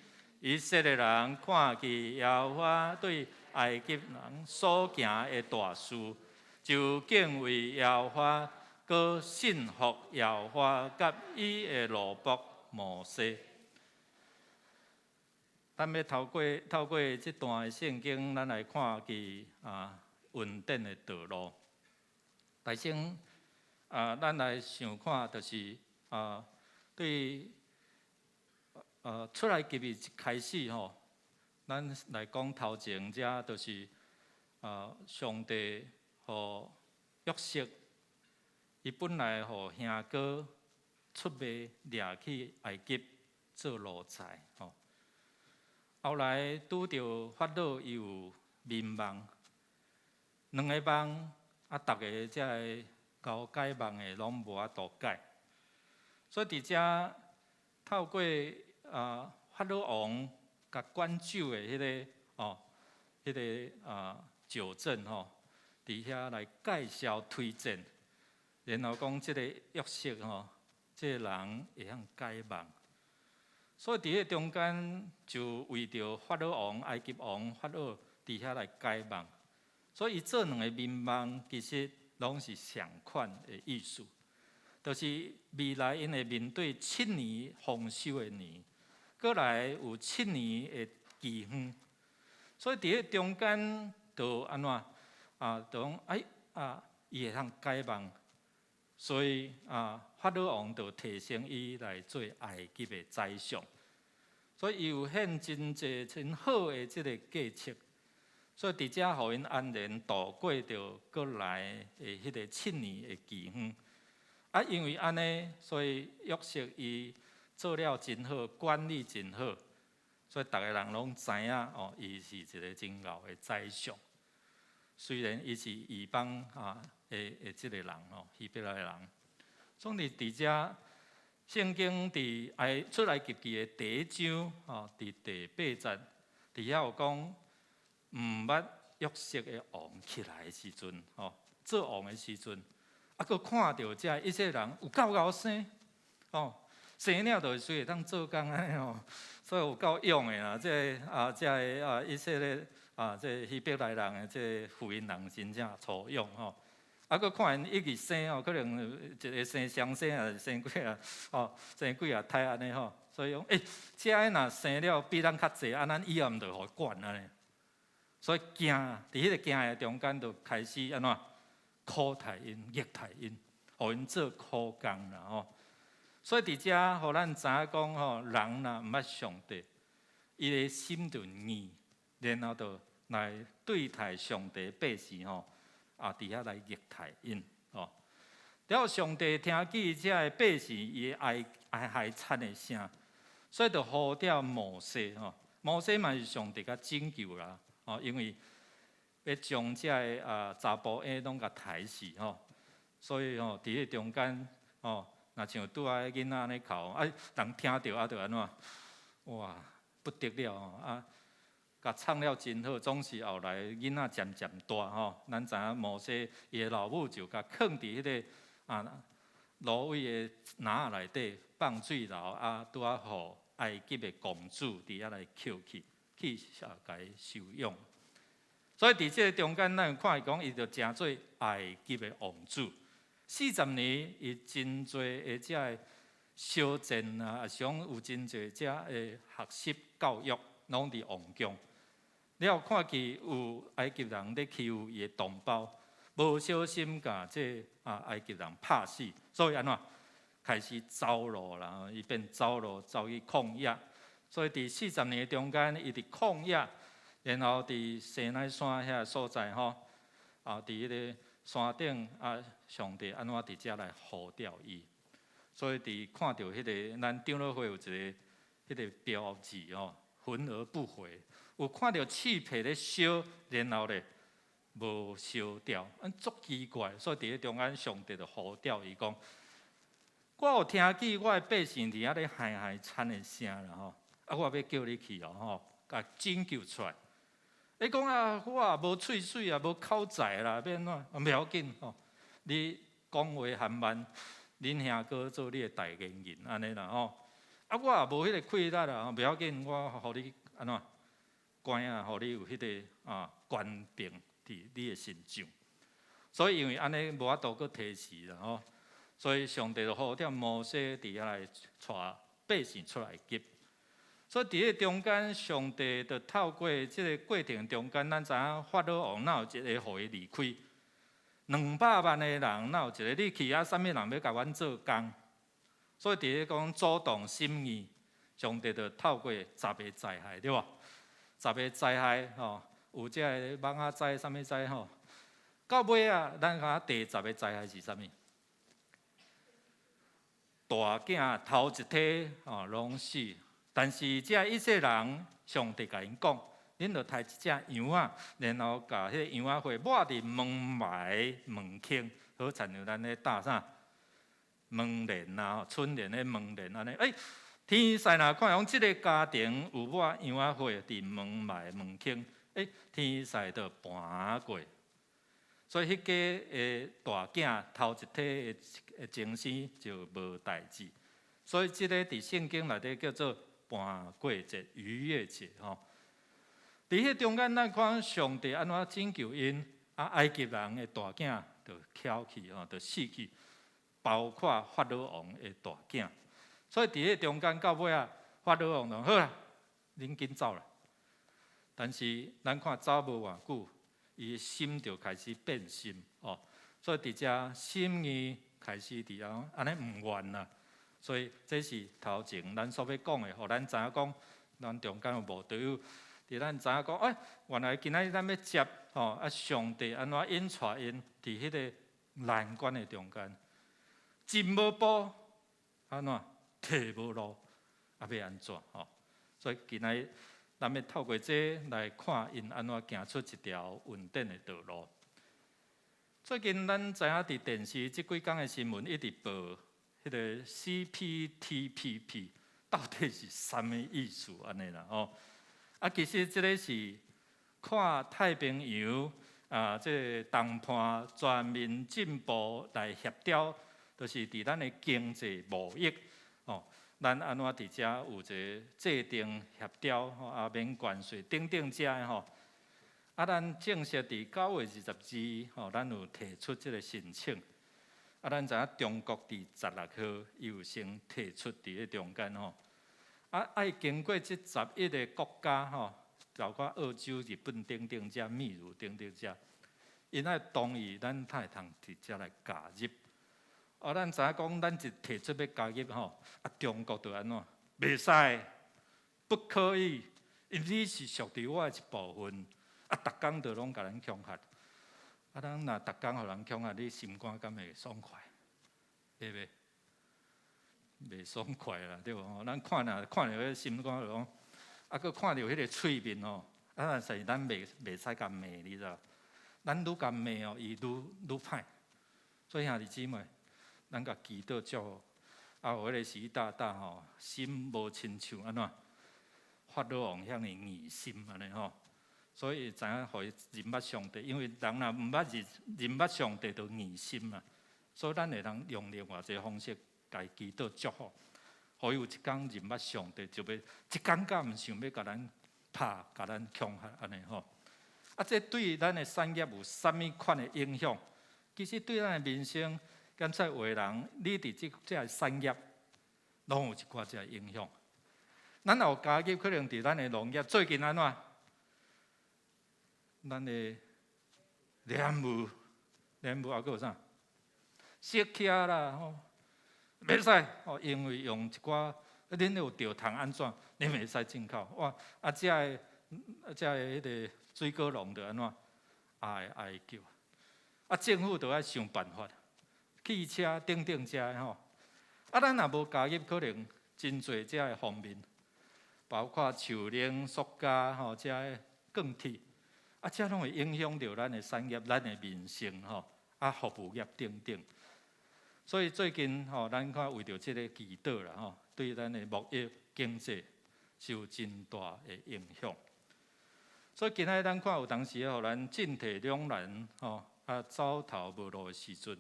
以色列人看見耶和華對埃及人所行的大事，就敬畏耶和華，閣信服耶和華佮伊的奴僕摩西。咱欲透過這段的聖經，咱來看見恩典的道路。大先咱來想看，就是對出埃及記一開始吼，咱來講頭前遮就是上帝予約瑟，伊本來予兄哥出賣掠去埃及做奴才吼。後來拄著法老伊有眠夢，兩个夢啊，逐个遮個𠢕解夢的攏無法度解，所以佇遮透過法老王共管酒的彼個酒政吼，佇遐來介紹推薦，然後講這個約瑟吼，這個人會曉解夢。所以佇彼中間就為著法老王、埃及王法老佇遐來解夢，所以伊做兩个眠夢，其實攏是相款的意思，就是未來𪜶會面對七年豐收的年，閣來有七年的饑荒，所以佇彼中間就按怎啊？就講哎啊，伊會通解夢，所以法老王就提升伊來做埃及的宰相，所以伊有獻真濟真好的這个計策，所以佇遮予𪜶安然度過著閣來的彼个七年的饑荒。因為按呢，所以約瑟伊做了真好，管理真好，所以逐个人攏知影哦，伊是一个真𠢕的宰相。雖然伊是異邦的這个人哦，希伯來人。總之佇遮聖經佇埃出埃及記的第一章吼，佇第八節，佇遐有講，毋捌約瑟的王起來的時陣，吼，做王的時陣，閣看著遮以色列人有夠𠢕生，吼，生了就隨會當做工按呢吼，所以有夠勇的啦，這個以色列這希伯來人的這個婦人人真正粗勇吼。閣看𪜶一直生吼，可能一个生雙生，抑是生幾仔，吼，生幾仔胎按呢吼。所以講，欸，這个若生了比咱較濟，咱以後毋著予管按呢。所以驚，佇彼个驚的中間，就開始按怎苦待𪜶、虐待𪜶，予𪜶做苦工啦吼。所以佇遮，予咱知影講吼，人若毋捌上帝，伊的心就硬，然後就來對待上帝百姓吼。佇遐來虐待𪜶吼。了上帝聽見遮个百姓伊哀哀哀慘的聲，所以就呼召摩西吼。摩西嘛是上帝共拯救啦，吼，因為欲將遮个查埔嬰攏共刣死吼，所以吼佇彼中間吼，若像拄仔囡仔按呢哭，人聽著就按怎，哇，不得了吼啊！共創了真好，總是後來囡仔漸漸大吼，咱知影摩西伊的老母就共囥佇彼个蘆葦的籃仔內底放水流，拄仔予埃及的公主佇遐來抾去，去共伊收養。所以佇這个中間，咱有看伊講，伊就成做埃及的王子。40年，伊真濟的遮个小戰啊，抑是講有真濟遮个學習教育，攏佇王宮。了看見有埃及人咧欺負伊的同胞，無小心共這埃及人拍死，所以按怎開始走路啦，伊變走路走去曠野。所以佇四十年中間，伊佇曠野，然後佇西奈山遐所在吼，佇彼个山頂上帝按怎佇遮來呼召伊。所以佇看著彼个咱長老會有一个彼个標誌吼，焚而不悔。有看著刺皮咧燒，然後咧無燒掉，按足奇怪。所以佇彼中間，上帝就呼召伊講：我有聽見我的百姓佇遐咧哀哀慘的聲啦吼，啊，我欲叫你去哦吼，共拯救出來。伊講啊，我也無喙水啊，無口才啦，欲按怎？毋要緊吼，你講話含慢，恁兄哥做你的代言人，按呢啦吼。啊，我也無彼個氣力啦，袂要緊，我予你按怎？官啊，予你有彼個啊權柄佇你的身上。所以因為按呢無法度閣推辭啦吼，所以上帝就呼召摩西佇遐來帶百姓出埃及。所以佇彼個中間，上帝就透過這個過程中間，咱知影法老王哪有一個予伊離開？200萬个人，哪有一個你去啊？啥物人欲共阮做工？所以佇咧講主動心意，上帝就透過十个災害，對無？十个災害吼，有這个蠓仔災、啥物災吼？到尾啊，咱看第十个災害是啥物？大囝頭一胎吼攏死，但是這以色列人，上帝共𪜶講，恁著刣一隻羊仔，然後共彼个羊仔血抹佇門楣門框，好親像咱咧搭啥門簾啊、春聯的門簾按呢。欸，天使若看講這个家庭有抹羊仔血佇門楣門框，欸，天使就盤過。所以彼家的大囝頭一胎的降生就無代誌。所以這个佇聖經內底叫做盤過節、逾越節吼。佇彼中間，咱看上帝按怎拯救𪜶，啊，埃及人的大囝就翹去吼，就死去，包括法老王的大囝。所以佇彼中間到尾仔，法老王就好啦，恁緊走啦。但是咱看走無偌久，伊的心就開始變心哦，所以佇遮心意開始佇遐按呢毋願啦。所以這是頭前咱所欲講的，予咱知影講，咱中間有無隊友？佇咱知影講，欸，原來今仔日咱欲接吼，啊，上帝按怎引帶𪜶佇彼个難關的中間，進無步，按怎退無路，啊，欲按怎吼？所以今仔日咱欲透過這來看𪜶按怎行出一條穩定的道路。最近咱知影佇電視這幾工的新聞一直報彼个 CPTPP 到底是啥物意思按呢啦吼？啊，其實這个是跨太平洋啊，這个談判全面進步來協調，就是佇咱的經濟貿易吼，咱按怎佇遮有一个制定協調吼，啊免關稅等等遮的吼。啊，咱正式佇9月22吼，咱有提出這个申請。啊，咱知影中國佇16號伊有先提出佇咧中間吼。啊，愛經過這11個國家吼，包括澳洲、日本等等遮，秘魯等等遮，𪜶愛同意咱才會通佇遮來加入。啊，咱知影講，咱一提出欲加入吼，啊，中國就按怎？袂使，不可以，因為你是屬佇我的一部分。啊，逐工就攏共咱恐嚇。啊，咱若逐工予人恐嚇，你心肝敢會爽快？會袂？袂爽快啦，對無？咱看若看著彼心肝就講，啊，閣看著彼个喙面吼，啊，但是咱袂使共罵，你知無？咱愈共罵哦，伊愈愈歹。所以兄弟姊妹，咱共祈禱祝福，啊，予彼个習大大吼，心無親像按怎？法老王遐爾硬心按呢吼。所以知影予伊認捌上帝，因為人若毋捌認認捌上帝，就硬心啊。所以咱會當用另外一个方式，共伊祈禱祝福，予伊有一工認捌上帝，就欲一工敢毋想欲共咱拍、共咱恐嚇按呢吼。啊，這對咱的產業有啥物款的影響？其實對咱的民生，敢說有的人，你佇這這个產業，攏有一寡這个影響。咱若有加入，可能佇咱的農業最近按怎？咱的蓮霧，蓮霧猶閣有啥？釋起啦吼，袂使吼，因為用一寡，恁有著蟲按怎？恁袂使進口哇！啊，這个這个彼个水果農就按怎？哀哀叫，啊，政府就愛想辦法，汽車等等這个吼，啊，咱若無加入，可能真濟這个方面，包括樹奶、塑膠吼，這个鋼鐵。啊，這攏會影響著咱的產業、咱的民生吼，啊，服務業等等。所以最近吼，咱看為著這个祈禱啦吼，對咱的貿易經濟是有真大的影響。所以今仔日咱看有當時予咱進退兩難吼，啊走投無路的時陣，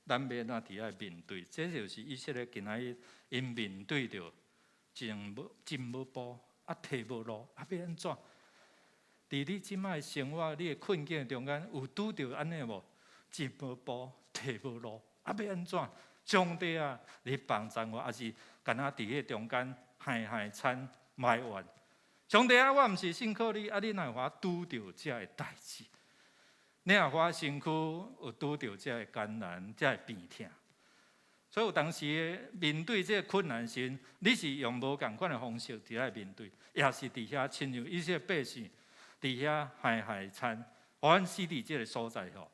咱欲按怎佇遐面對？這就是以色列今仔日𪜶面對著進無進無步，啊退無路，啊欲按怎？佇你這擺生活，你的困境中間有拄著按呢無？進無步，退無路，啊欲按怎？上帝啊，你幫助我，抑是敢若佇彼个中間哀哀嘆埋怨？上帝啊，我毋是信靠你，啊你哪會予我拄著這个代誌？你若予我身軀有拄著這个艱難、這个病痛？所以有當時面對這个困難時，你是用無仝款的方式佇遐面對，抑是佇遐親像以色列百姓佇遐哀哀嘆，予阮死佇這个所在吼。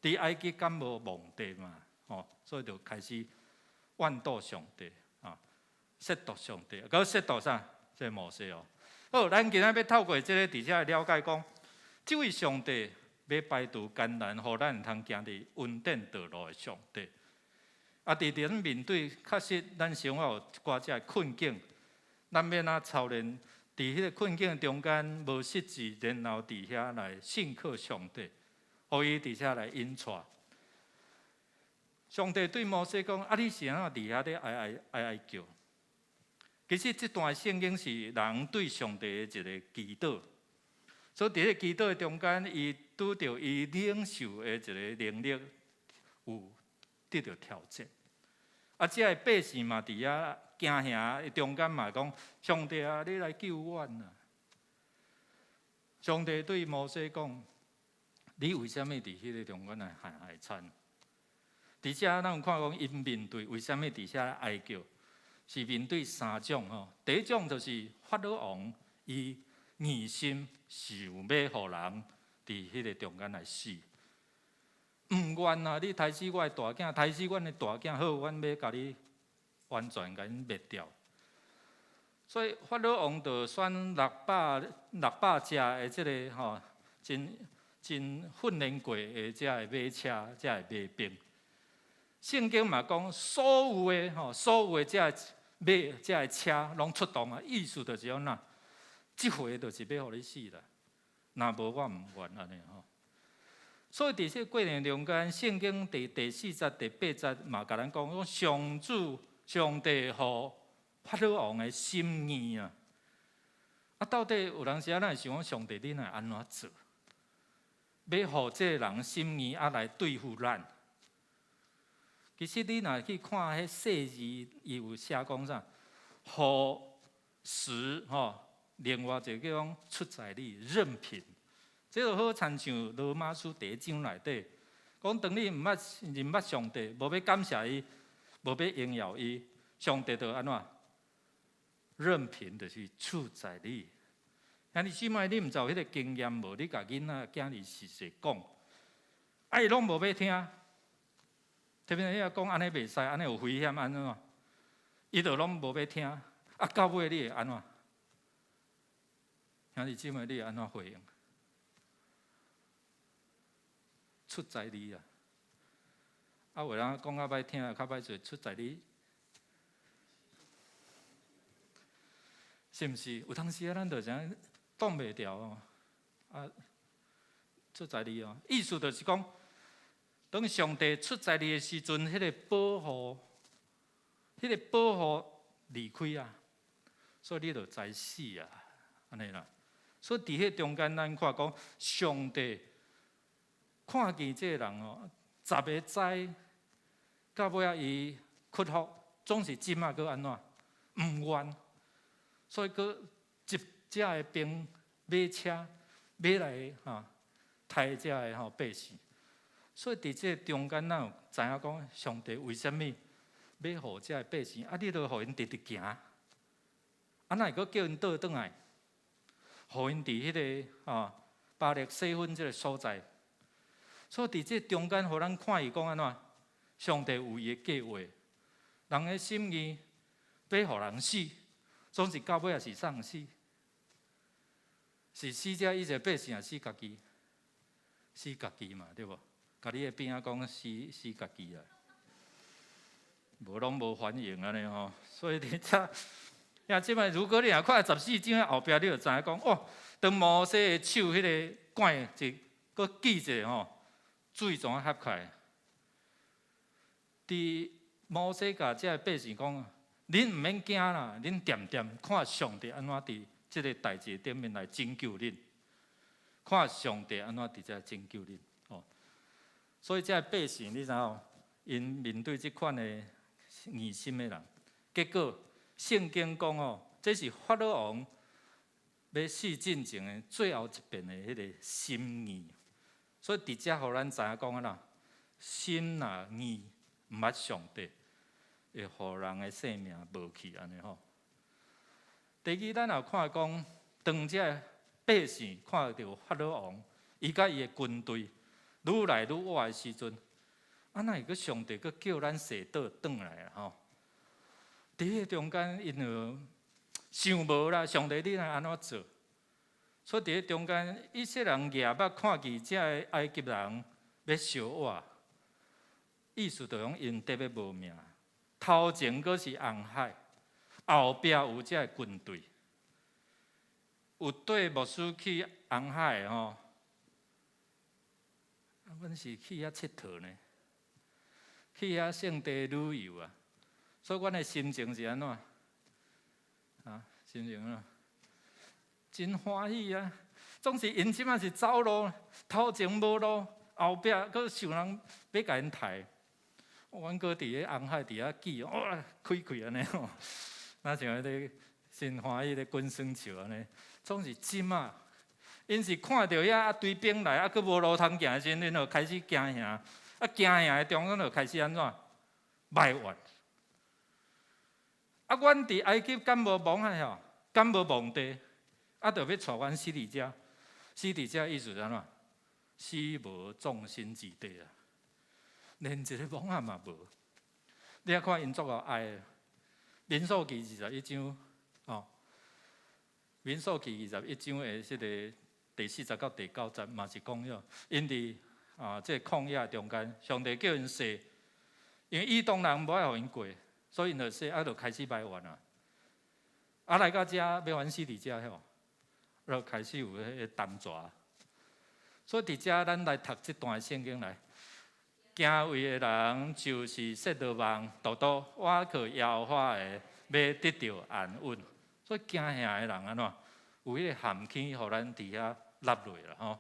佇埃及敢無墓地嘛？吼，所以就開始怨妒上帝啊，嫉妒上帝，閣嫉妒啥？這個摩西哦。好，咱今仔欲透過這个佇遮了解講，這位上帝欲排除艱難，予咱會通行佇穩定道路的上帝。啊，佇咱面對確實咱生活有一寡這个困境，咱欲按怎操練？佇彼个困境中間無失志，然後佇遐來信靠上帝，予伊佇遮來引帶。上帝對摩西講：啊，你是按怎佇遐咧哀哀哀哀叫？其實這段聖經是人對上帝的一个祈禱，所以佇彼个祈禱中間，伊拄著伊領袖的一个能力有得著挑戰。啊，這个百姓嘛，佇遐驚嚇中間嘛講：上帝啊，你來救阮啊！上帝對摩西講：你為啥物佇彼个中間來哀哀嘆？佇遮咱有看講，𪜶面對為啥物佇遮哀叫？是面對三種吼。第一種就是法老王，伊硬心想欲予人佇彼个中間來死。毋願啊！你刣死我的大囝，刣死阮的大囝，好，阮欲共你完全共𪜶滅掉。所以法老王就選600隻的這个吼，真真訓練過的這个馬車，這个馬兵。聖經嘛講，所有的吼，所有的這个馬、這个車攏出動啊，意思就是按怎？這回就是欲予你死啦，若無我毋願按呢吼。所以佇這個過程中間，聖經第四節、第八節嘛，共咱講，講上主上帝予法老王的心硬啊！啊，到底有當時啊，咱會想講上帝，你若會按怎做？欲予這个人心硬啊來對付咱？其實你若去看彼細字，伊有寫講啥？予時吼，另外一個叫講出在你任憑。這就好親像羅馬書第一章內底，講當你毋捌認捌上帝，無欲感謝伊，無欲榮耀伊，上帝就按怎？任憑就是出在你。兄弟姊妹，你毋知有彼个經驗無？你共囡仔囝兒實際講，啊伊攏無欲聽，特別你若講按呢袂使，按呢有危險，按怎？伊就攏無欲聽。啊，到尾你會按怎？兄弟姊妹，你會按怎回應？出在你啊！啊，有人講較歹聽，較歹做，出在你，是毋是？有當時啊，咱就這樣擋袂牢哦。啊，出在你哦，意思就是講，當上帝出在你的時陣，彼個保護，彼個保護離開啊，所以你就知死啊，按呢啦。所以佇彼中間，咱看講上帝。看見這个人哦，十个災，到尾仔伊屈服，總是這馬閣按怎？毋願，所以閣集這个兵馬車，欲來吼刣這个吼百姓。所以佇這个中間，咱有知影講，上帝為啥物欲予這个百姓？啊，你著予𪜶直直行，啊，哪會閣叫𪜶倒轉來？予𪜶佇彼个吼巴力西芬這个所在。所以佇這中間，予咱看伊講按怎？上帝有伊的計劃，人的心意欲予人死，總是到尾也是喪死，是死這以色列百姓，抑是死家己？死家己嘛，對無？共你的邊仔講死死家己啊！無攏無反應按呢吼，所以佇遮，呀，這擺如果你若看十四章後壁，你就知影講，哦，當摩西的手彼个拐一閣記一下吼，水怎啊合開？佇摩西共這个百姓講，恁毋免驚啦，恁恬恬看上帝按怎佇這个代誌頂面來拯救恁，看上帝按怎佇遮拯救恁，吼。所以這个百姓，你知影？𪜶面對這款的硬心的人，結果聖經講吼，這是法老王欲死進前的最後一遍的彼个心硬。所以佇遮予咱知影講按怎，心若硬，毋捌上帝，會予人的性命無去按呢吼。第二，咱也看講，當這个百姓看著法老王，伊佮伊的軍隊愈來愈倚的時陣，啊，哪會閣上帝閣叫咱洗倒轉來啊？吼！佇彼個中間，𪜶就想無啦，上帝你來按怎做？所以佇彼中間，以色列人舉目看見這个埃及人欲相倚，意思就講𪜶得欲無命。頭前閣是紅海，後壁有這个軍隊，有綴牧師去紅海的吼。啊，阮是去遐𨑨迌呢。去遐聖地旅遊啊，所以阮的心情是按怎？啊，心情按怎？真歡喜啊！總是𪜶這擺是走路，頭前無路，後壁閣想人欲共𪜶刣。阮閣佇咧紅海佇遐記，哇，開開按呢吼，若像彼个真歡喜咧滾耍笑按呢。總是這擺，𪜶是看著遐一堆兵來，啊，閣無路通行的時陣，𪜶就開始驚嚇。啊，驚嚇的中間就開始按怎埋怨。啊，阮佇埃及敢無墓仔吼？敢無墓地？啊，就欲帶阮死佇遮，死佇遮意思是按怎？死無葬身之地啊！連一个墓仔嘛無。你仔看𪜶足夠哀的，民數記二十一章，哦，民數記二十一章的這个第四節到第九節嘛是講了，𪜶佇啊，這個曠野中間，上帝叫𪜶洗，因為以東人無愛予𪜶過，所以𪜶就洗，啊，就開始埋怨啊。啊，來到遮欲阮死佇遮吼，就開始有彼个銅蛇。所以佇遮咱來讀這段聖經來，敬畏的人就是設羅網，獨獨倚靠耶和華的，欲得著安穩。所以驚嚇的人按怎？有彼個陷坑，予咱佇遐落落啦吼。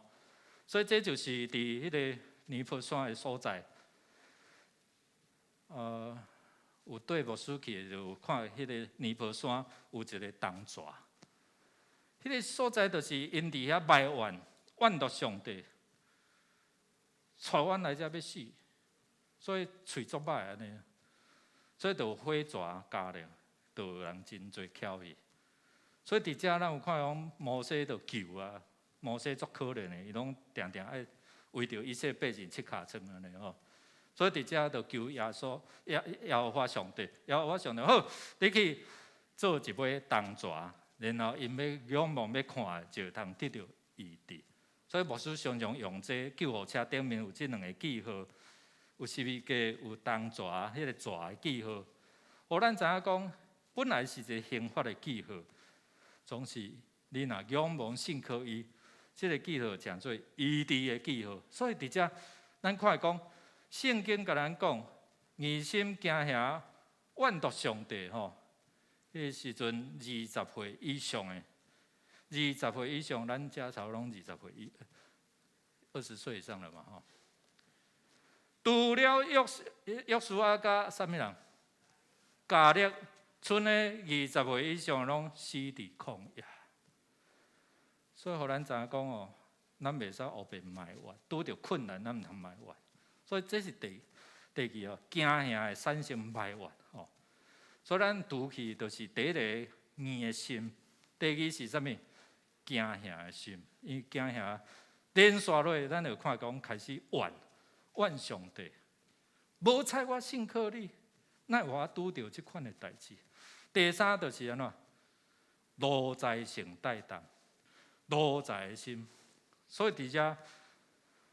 所以這就是佇彼个尼波山的所在。有綴牧師去的，就有看彼个尼波山有一个銅蛇。彼个所在就是𪜶佇遐埋怨，怨毒上帝，帶阮來遮欲死，所以喙足歹按呢，所以就有火蛇咬咧，就有人真濟翘去。所以佇遮咱有看講摩西就求啊。摩西足可憐的，伊攏定定愛為著以色列百姓拭尻川按呢吼。所以佇遮就求耶穌耶耶和華上帝，耶和華上帝好，你去做一尾銅蛇，然後𪜶欲仰望欲看，就會通得著醫治。所以牧師常常用這救護車頂面有這兩个記號，有十字架，有銅蛇，彼个蛇的記號。予咱知影講，本來是一个刑罰的記號，總是你若仰望信靠伊。這个記號成做醫治的記號，所以佇遮咱看講，聖經共咱講，硬心驚嚇怨毒上帝吼，彼个時陣二十歲以上的，二十歲以上，咱遮差不多攏20歲以上了嘛吼。除了約書亞佮啥物人？迦勒，賰的二十歲以上攏死佇曠野。所以，予咱知影講哦，咱袂使烏白埋怨，拄著困難咱毋通埋怨。所以這是第二哦，驚嚇會產生埋怨吼。所以咱除去就是第一個硬的心，第二是啥物？驚嚇的心，因為驚嚇連續落，咱就看講開始怨怨上帝，無彩我信靠你，哪會予我拄著這款的代誌？第三就是按怎？奴才性怠惰。奴才的心，所以佇遮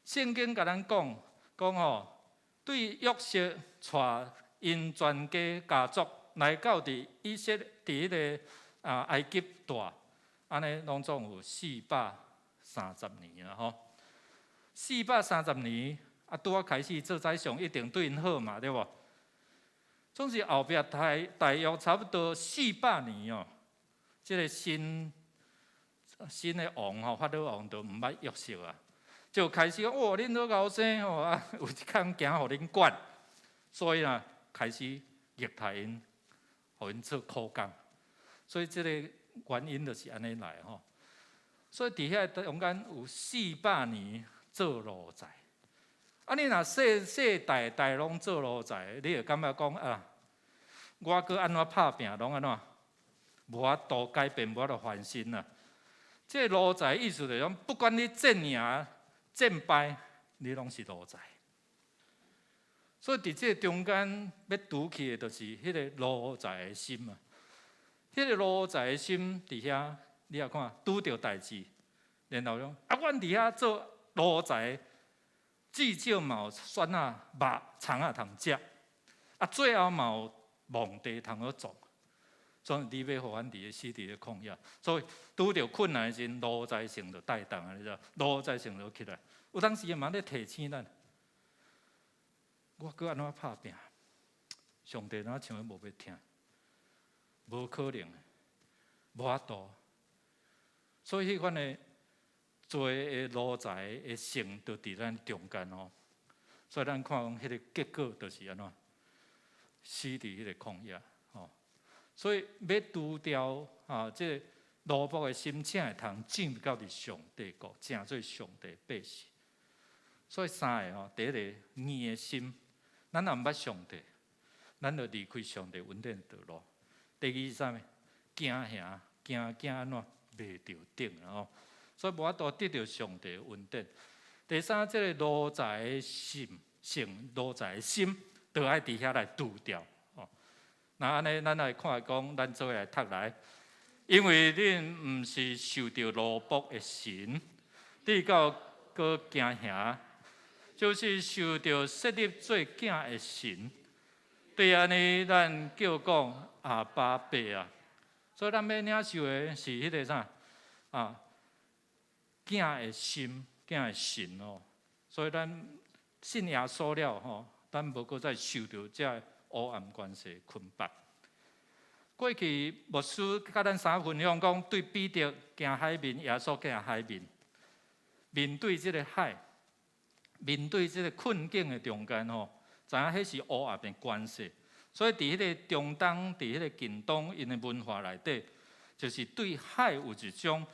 聖經共咱講講吼，對約瑟帶 𪜶全家家族來到佇以色列佇彼个埃及蹛，按呢攏總有430年啦吼。四百三十年，拄仔開始做宰相，一定對𪜶好嘛，對無？總是後壁大約差不多四百年哦，這个新的王吼，法老王就毋捌約瑟啊，就開始講，哦，恁好𠢕生吼啊，有一空囝予恁管，所以啊，開始虐待𪜶，予𪜶做苦工，所以這个原因就是按呢來吼。所以佇遐中間有四百年做奴才，你若世世代代攏做奴才，你會感覺講啊，我閣按怎拍拚，攏按怎，無法度改變，無法度翻身啊。這个奴才意思就是講，不管你戰贏戰敗，你攏是奴才。所以佇這个中間欲除去的，就是彼个奴才的心啊。彼个奴才的心佇遐，你也看拄著代誌，然後講啊，阮佇遐做奴才，至少嘛有蒜仔肉蔥仔通食，最後嘛有墓地通好葬。所以你欲予阮佇咧死佇咧曠野，所以拄著困難的時陣，奴才性就帶動啊，你知？奴才性就起來。有當時嘛咧提醒咱，我閣按怎拍拚？上帝若像無欲聽，無可能，無法度。所以彼款的罪的奴才的性，就佇咱中間哦。所以咱看講，彼个結果就是按怎，死佇彼个曠野吼。所以欲除掉這个奴僕的心，才會通進入到佇上帝國，成做上帝百姓。所以三个吼，第一个硬的心，咱若毋捌上帝，咱就離開上帝恩典的道路。第二是啥物？驚嚇，驚驚按怎袂著頂吼，所以無法度得著上帝的恩典。第三，這个奴才的心，性奴才的心，都愛佇遐來除掉。吼，那按呢，咱來看講，咱做伙來讀來，因為恁毋是受著奴僕的神，直到閣驚嚇，就是受著設立做囝的神。對按呢，咱叫講阿爸父啊。所以咱欲領受的是彼个啥啊？囝的心，囝的神哦。所以咱信耶穌了吼，咱無閣再受著這黑暗權勢捆綁。過去牧師佮咱三分享講，對彼得行海面，耶穌行海面，面對這个海，面對這个困境的中間吼，知影彼是黑暗的權勢。所以佇彼个中東，佇彼个近東，𪜶的文化內底，就是對海有一種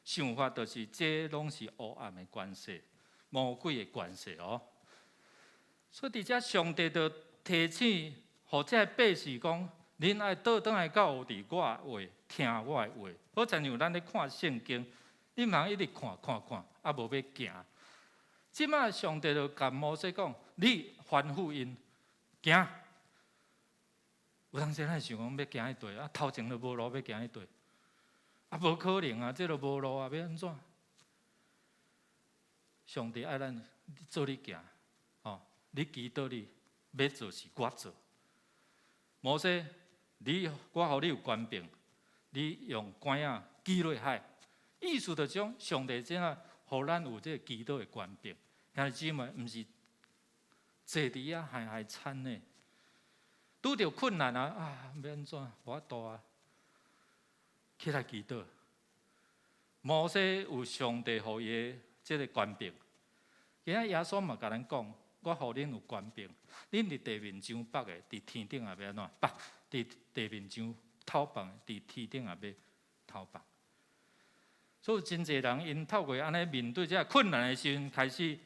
想法，就是這攏是黑暗的權勢、魔鬼的權勢哦。所以佇遮上帝就提醒，予這个百姓講，恁愛倒轉來到佇我的話，聽我的話。好親像咱咧看聖經，你毋通一直看看看，無欲行。這馬上帝就共摩西講，你吩咐𪜶行。有當時咱會想講欲行去佗，頭前都無路，欲行去佗，無可能啊！這都無路啊，欲按怎？上帝愛咱做你行，吼！你祈禱你欲做是我做。摩西，你我予你有權柄，你用拐仔擊落海，意思就是講，上帝怎啊，予咱有這个祈禱的權柄。兄弟姊妹，毋是坐佇遐害害慘的。拄著困難啊！欲按怎？無法度啊！起來祈禱。摩西有上帝予伊的這个權柄，今仔耶穌嘛共咱講，我予恁有權柄，恁佇地面上縛的，佇天頂也欲按怎縛？佇地面上透放的，佇天頂也欲透放。所以真濟人𪜶透過按呢面對這个困難的時陣，開始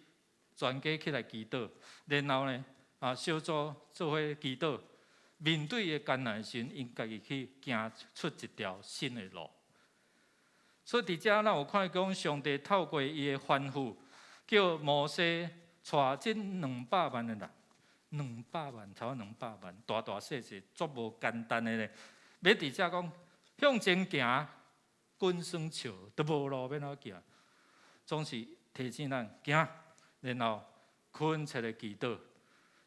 全家起來祈禱，然後呢，小組做伙祈禱。面對的艱難時，𪜶家己去行出一條新的路。所以佇遮咱有看講，上帝透過伊的吩咐，叫摩西帶這兩百萬的人，兩百萬，差不多兩百萬，大大細細，足無簡單的咧。欲佇遮講向前行，滾耍笑都無路，欲按怎行？總是提醒咱行，然後懇切的祈禱。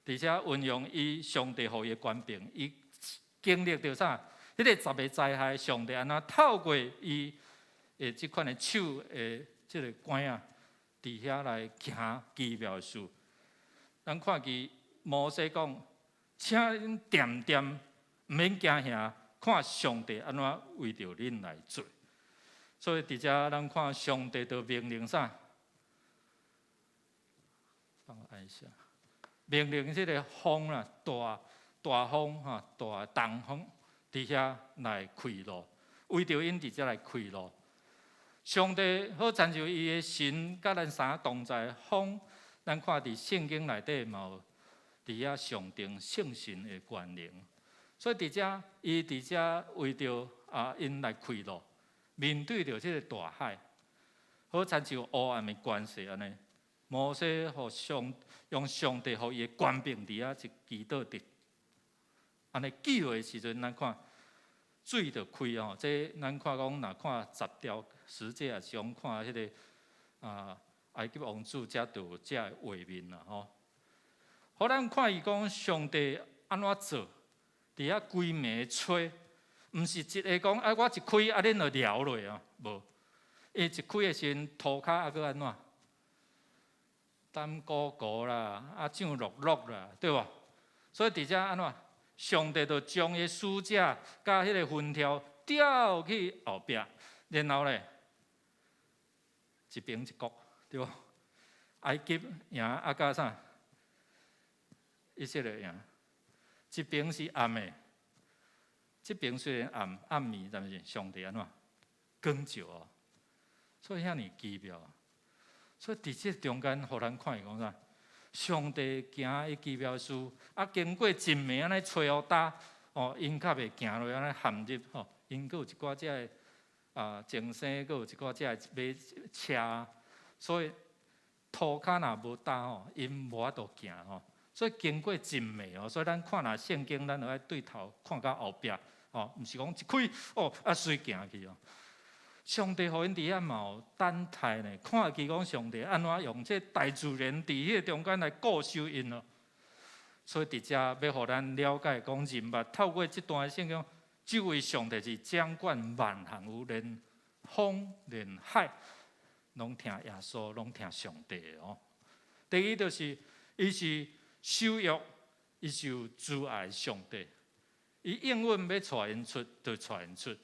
而且運用伊上帝予伊的權柄，伊經歷著啥？彼個十个災害，上帝按怎透過伊的這款的手的這个拐仔，佇遐來行奇妙的事。咱看見摩西講，請恁恬恬，毋免驚嚇，看上帝按怎為著恁來做。所以佇遮咱看上帝就命令啥？等我按一下。命令這个風啦，大大風吼，大東風，佇遐來開路，為著𪜶佇遮來開路。上帝好親像伊的神佮咱三同在，風，咱看佇聖經內底嘛有佇遐象徵聖神的權能。所以佇遮，伊佇遮為著啊𪜶來開路，面對著這个大海，好親像黑暗的權勢按呢。摩西予上用上帝予伊的權柄佇遐一祈禱佇，按呢叫的時陣，咱看水就開吼。這咱看講，若看十條十誡，也是講看彼个啊埃及王子，遮就有這个畫面啦吼。予咱看伊講上帝按怎做，佇遐規暝吹，毋是一个講啊，我一開啊，恁就撩落啊，無。伊一開的時陣，塗跤猶閣按怎？膽糊糊啦，啊脹漉漉啦，對無？所以佇遮按怎？上帝就將伊使者佮彼個雲柱調去後壁，然後咧一兵一國，對無？埃及贏啊，佮啥？以色列贏，一邊是暗的，這邊雖然暗暗暝，但是上帝按怎？光照哦，所以遐爾奇妙。所以佇這中間，予咱看伊講啥？上帝行伊奇妙事，啊，經過一暝按呢吹予焦，哦，𪜶較袂行落按呢陷入吼，𪜶閣有一寡這个啊前生，閣有一寡這个馬車，所以塗跤若無焦吼，𪜶無法度行吼。所以經過一暝哦，所以咱看若聖經，咱就愛對頭看到後壁，哦，毋是講一開哦啊隨行去哦。上帝予𪜶佇遐嘛有等待呢，看見講上帝按怎用這大自然佇彼个中間來顧守𪜶咯。所以佇遮欲予咱了解講認捌，透過這段聖經，這位上帝是掌管萬項有，連風連海，攏聽耶穌，攏聽上帝的哦。第二就是，伊是守約，伊是有慈愛上帝，伊永遠欲帶𪜶出，就帶𪜶出。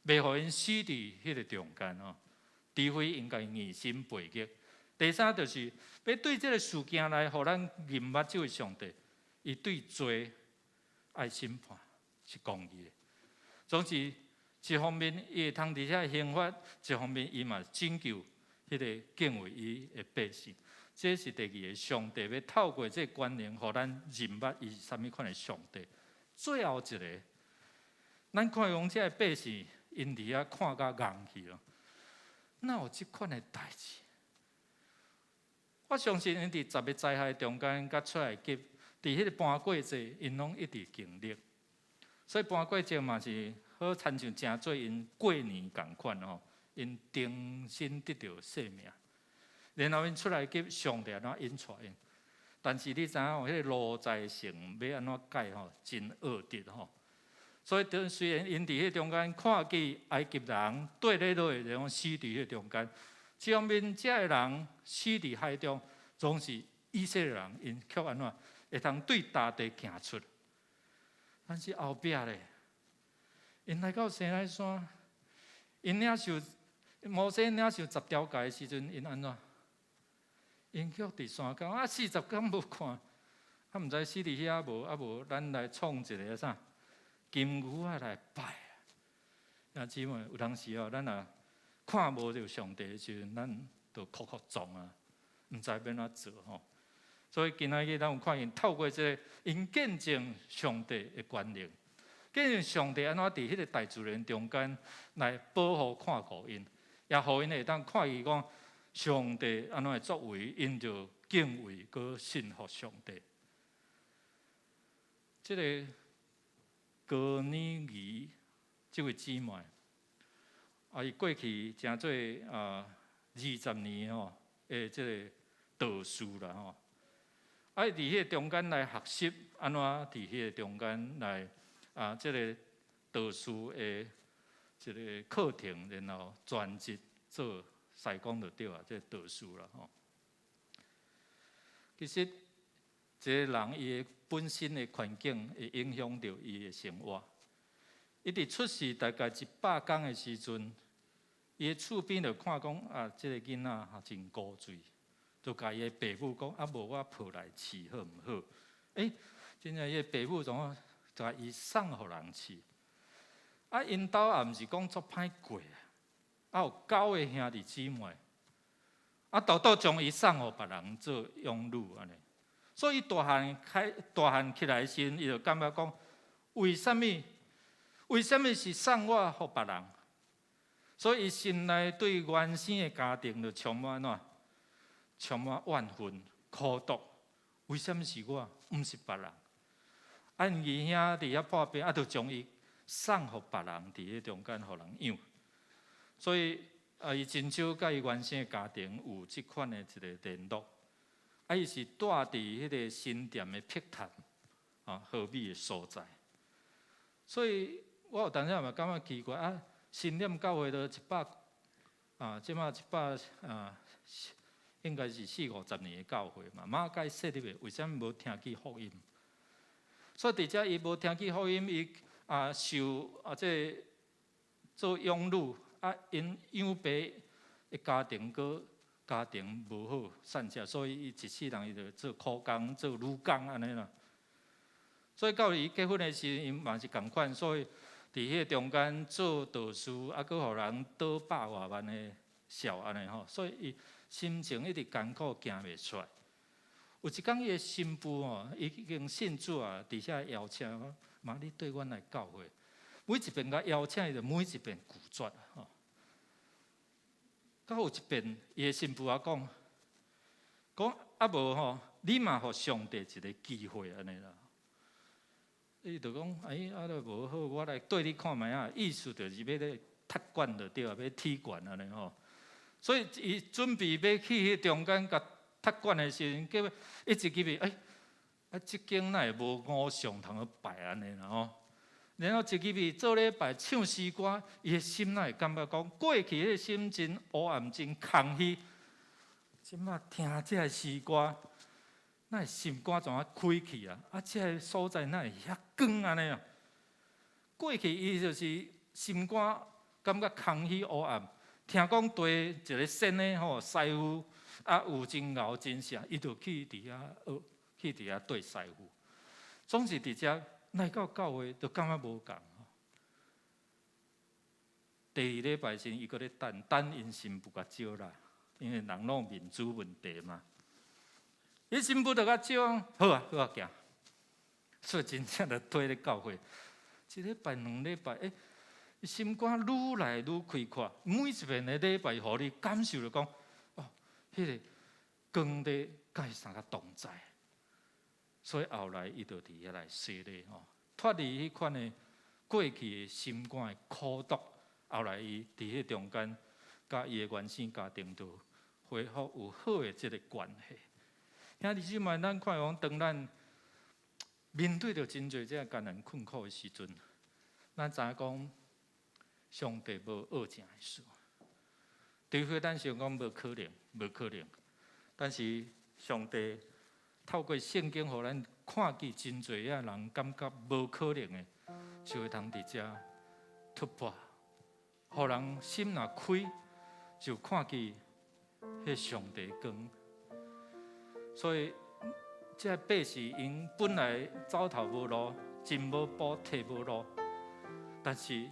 袂予𪜶死佇彼个中間哦，除非𪜶家己硬心背逆。第三就是，欲對這个事件來，予咱認捌這位上帝，伊對罪愛審判是公義的。總之，一方面伊會通佇遐刑罰，一方面伊嘛拯救彼个敬畏伊的百姓。這是第二个，上帝欲透過這个觀念，予咱認捌伊是啥物款的上帝。最後一个，咱看講這个百姓。𪜶佇遐看甲戇去咯，哪有這款的代誌？我相信𪜶佇十个災害中間，佮出埃及，佇彼个盤過節，𪜶攏一直經歷。所以盤過節嘛是好親像誠做𪜶過年仝款吼，𪜶重新得著生命。然後𪜶出埃及，上帝按怎引帶𪜶？但是你知影吼，彼个奴才城欲按怎改吼，真惡質吼。所以，當雖然𪜶佇彼中間看見埃及人綴咧落，就講死佇彼中間。一方面，這个人死佇海中，總是以色列人，𪜶卻按怎會通對大地行出。但是後壁咧，𪜶來到西奈山，𪜶領受摩西領受十條誡的時陣，𪜶按怎？𪜶卻佇山口啊，40工無看，啊，毋知死佇遐無？啊無，咱來創一个啥？金牛仔來拜啊！姊妹，有當時哦，咱若看無著上帝的時陣，咱就哭哭撞啊，毋知欲按怎做吼。所以今仔日咱有看見透過這个，𪜶見證上帝的權能，見證上帝按怎佇彼个大自然中間來保護看顧𪜶，也予𪜶會當看見講上帝按怎的作為，𪜶就敬畏閣信服上帝。這个高妮儀這位姊妹，啊，伊過去誠做啊20年吼的這个導師啦吼，啊，佇彼個中間來學習按怎佇彼個中間來啊，這个導師的這个課程，然後專職做師公就對啊，這個導師啦吼。其實，一個人伊的本身的環境會影響著伊的生活。伊佇出世大概100工的時陣，伊的厝邊就看講啊，這个囡仔真古錐，就共伊的爸母講啊，無我抱來飼好毋好？欸，真正伊的爸母怎啊，就共伊送予人飼。啊，𪜶兜也毋是講足歹過啊，有九个兄弟姊妹，啊，拄拄將伊送予別人做養女按呢。所以大漢起來時，伊就感覺講，為啥物？為啥物是送我予別人？所以伊心內對原生的家庭就充滿怎？充滿怨恨、苦毒。為啥物是我，毋是別人？啊，𪜶二兄佇遐破病，啊，就將伊送予別人，佇彼中間予人養。所以啊，伊真少佮伊原生的家庭有這款的一个聯絡。啊，伊是蹛佇彼个新店的碧潭啊，和美的所在。所以我有當時嘛感覺奇怪啊，新店教會都一百啊，這馬一百啊，應該是四五十年的教會嘛，馬該設立的，為啥物無聽見福音？所以佇遮伊無聽見福音，伊啊受啊這个做養女啊，𪜶養爸的家庭閣家庭無好散赤，所以伊一世人伊就做苦工、做女工按呢啦。所以到伊結婚的時陣，𪜶嘛是仝款，所以佇彼个中間做導師，啊，閣予人賭百外萬的數按呢吼，所以伊心情一直艱苦，行袂出來。有一工伊的新婦吼，已經信主啊，佇遐邀請講：媽，你綴阮來教會。每一遍共邀請，伊就每一遍拒絕吼。到有一遍，伊的新婦仔講：講啊無吼，你嘛予上帝一个機會按呢啦。伊就講：哎，啊若無好，我來綴你看覓仔。意思就是欲咧踢館就對啊，欲踢館按呢吼。所以伊準備欲去彼中間共踢館的時陣，結果一入去，哎，啊，這間哪會無偶像通去拜按呢啦吼？然後一入去做禮拜唱詩歌，伊的心哪會感覺講過去彼个心真黑暗、真空虛。這馬聽這个詩歌，哪會心肝怎啊開去啊？啊，這个所在哪會遐光按呢啊？過去伊就是心肝感覺空虛黑暗，聽講對一个新的吼師傅啊，有真𠢕真啥，伊就去佇遐學，去佇遐綴師傅。總是佇遮來到教會，就感覺無仝。第二禮拜時，伊閣咧等，等𪜶新婦共招來，因為人攏面子問題嘛。伊新婦就共招，好啊好啊，行。所以真正就綴咧教會，一禮拜兩禮拜，欸，心肝愈來愈開闊。每一遍的禮拜，予你感受著講，哦，彼个光佇佮伊相佮同在。所以後來伊就佇遐來洗禮吼，脫離彼款的過去的心肝的苦毒。後來伊佇彼中間，佮伊的原生家庭就恢復有好的這个關係。兄弟姊妹，咱看講，當咱面對著真濟這個艱難困苦的時陣，咱知影講上帝無惡成的事。除非咱想講無可能，無可能。但是上帝透過聖經，予咱看見真濟遐人感覺無可能的，就會通佇遮突破，予人心若開，就看見彼上帝光。所以，這个百姓𪜶本來走投無路，進無步，退無路。但是，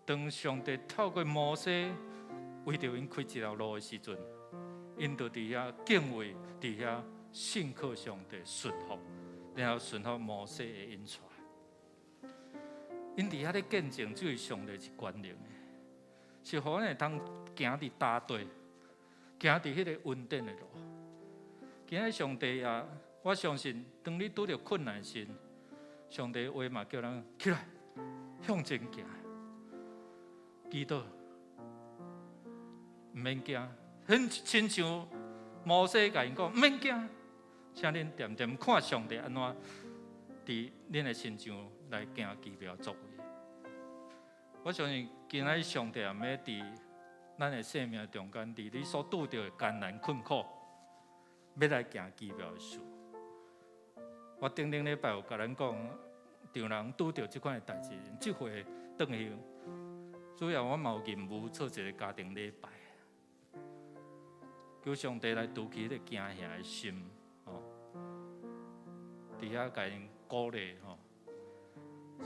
當上帝透過摩西為著𪜶開一條路的時陣，𪜶就佇遐敬畏，佇遐信靠上帝，順服，然後順服摩西的引帶。𪜶佇遐咧見證，這位上帝是全能的，是予咱會通行佇大地，行佇彼个恩典的路。今日上帝啊，我相信，當你拄著困難時，上帝話嘛叫咱起來向前行，祈禱，毋免驚。很親像摩西共𪜶講，毋免驚，請恁恬恬看上帝按怎佇恁的身上來行奇妙作為。我相信今仔日上帝也欲佇咱的生命中間，佇你所拄著的艱難困苦，欲來行奇妙的事。我頂頂禮拜有共咱講，丈人拄著這款的代誌，這回轉去，主要我嘛有任務做一个家庭禮拜，求上帝來除去彼个驚嚇的心，吼，佇遐共𪜶鼓勵吼。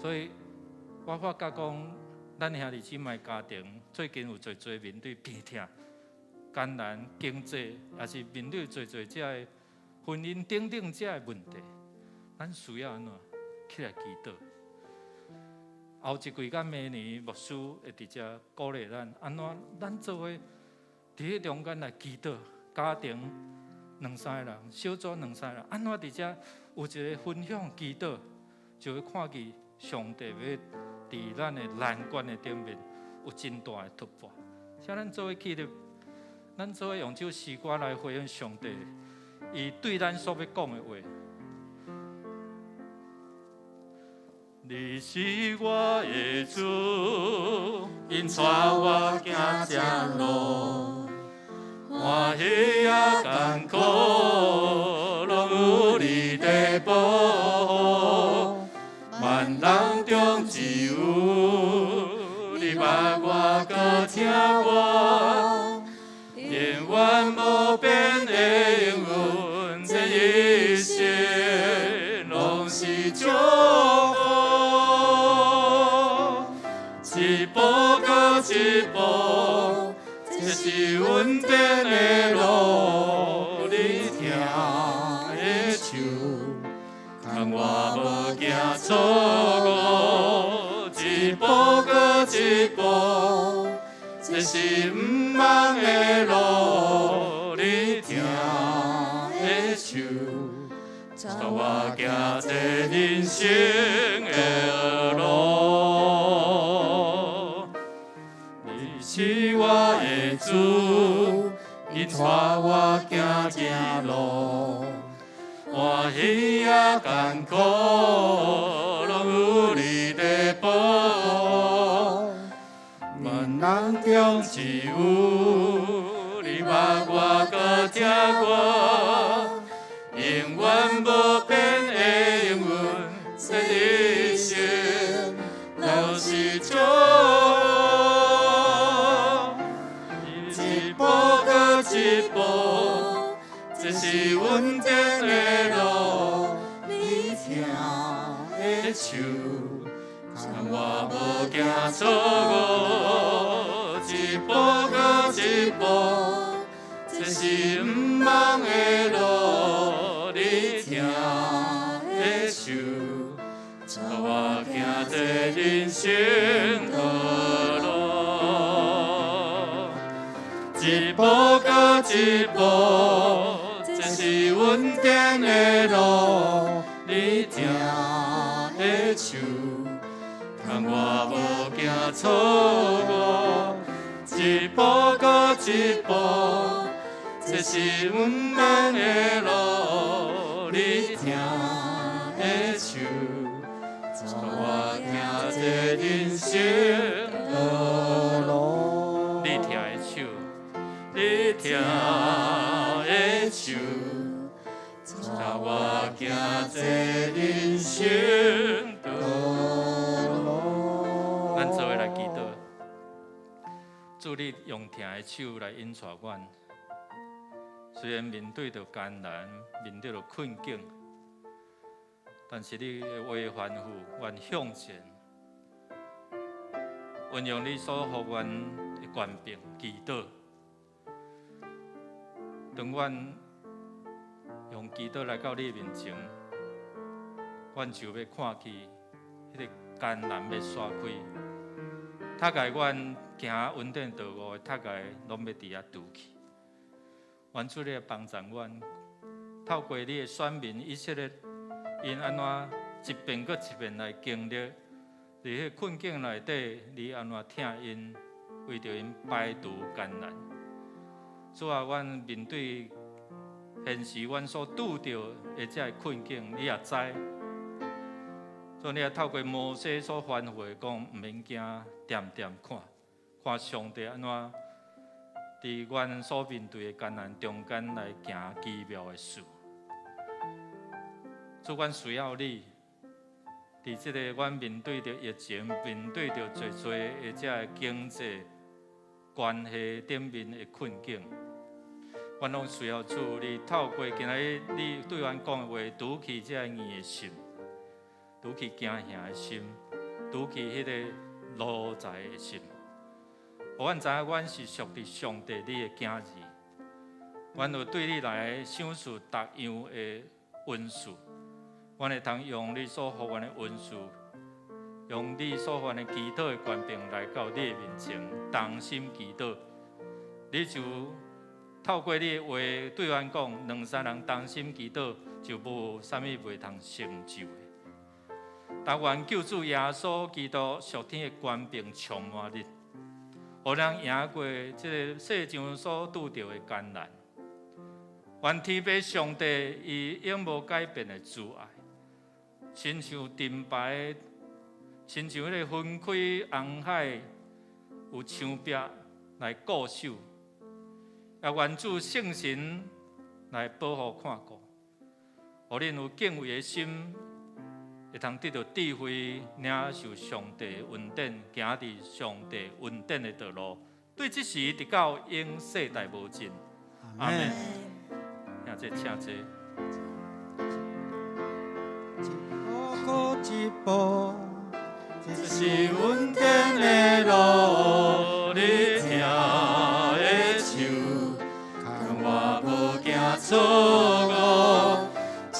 所以我發覺講，咱兄弟姊妹家庭最近有濟濟面對病痛、艱難、經濟，抑是面對濟濟這个婚姻等等這个問題，咱需要按怎起來祈禱。後一季佮明年牧師會佇遮鼓勵咱，按怎咱做伙佇彼中間來祈禱，家庭兩三個人，小組兩三個人，按怎佇遮有一個分享祈禱，就會看見上帝欲佇咱的難關的頂面有真大的突破。請咱做伙起立，咱做伙用這首詩歌來回應上帝，伊對咱所欲講的話。你是我的主，𪜶帶我行這路，歡喜也艱苦，攏有你的保護。萬人中只有你捌我，閣疼我，永遠無變的應允，這一生攏是祝福。一步閣一步，這是穩定的路。你疼的手，牽我無驚錯誤。一步閣一步，這是毋茫的路。你疼的手，帶我行這人生的路。你是我的主，𪜶帶我行這路，歡喜也艱苦，攏有你的保護。萬人中只有你捌我，閣疼我，永遠無變的應允，這一生攏是祝福。一步閣一步，這是穩定的路。你疼的手，牽我無驚錯誤。一步閣一步，這是毋茫的路。你疼的手，帶我行這人生道路。一步閣一步，這是穩定的路。你疼的手，牽我無驚錯誤。一步閣一步，這是毋茫的路。你疼的手，帶我行這人生道路。你疼的手，你疼的手，帶我行這人生道路。咱做伙來祈禱，主你用疼的手來引帶阮。雖然面對著艱難，面對著困境，但是你的話吩咐阮向前，運用你所予阮的權柄祈禱。當阮用祈禱來到你面前，阮就欲看見彼个艱難欲徙開，窒礙阮行恩典道路的窒礙，攏欲佇遐除去。願主你來幫助阮，透過你的選民以色列，𪜶按怎一遍閣一遍來經歷，佇彼个困境內底，你按怎疼𪜶，為著𪜶排除艱難。主啊，阮面對彼現時阮所拄著的這个困境，你也知。所以你也透過摩西所吩咐的講，毋免驚，恬恬看，看上帝按怎佇阮所面對的艱難中間來行奇妙的事。主，阮需要你，佇這個阮面對著疫情、面對著濟濟的這个經濟關係頂面的困境，阮攏需要主你透過今仔日你對阮講的話，除去這个硬的心，除去驚嚇的心，除去彼個奴才的心。予阮知影，阮是屬佇上帝你的囝兒，阮有對你來賞賜逐樣的恩賜，阮會通用你所予阮的恩賜，用你所予阮的祈禱的權柄來到你的面前，同心祈禱。你就透過你的話對阮講，兩三人同心祈禱，就無啥物袂通成就的。但願救主耶穌基督屬天的權柄充滿你，予咱贏過這个世上所拄著的艱難。願天父上帝伊永無改變的慈愛，親像盾牌，親像彼个分開紅海有牆壁來固守，也願主聖神來保護看顧，予恁有敬畏的心，會通得到智慧，領受上帝的恩典，行佇上帝恩典的道路，對這時直到永世代無盡。阿門。兄弟，請坐。一步閣一步，這是恩典的路，你疼的手，牽我無驚錯誤。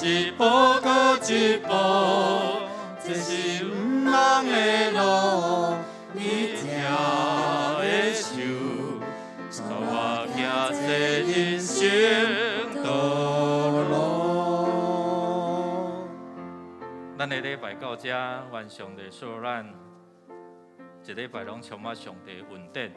一步閣一步，這是毋茫的路，你疼的手，帶我行這人生道路。咱的禮拜到這，願上帝賜咱一禮拜攏充滿上帝恩典。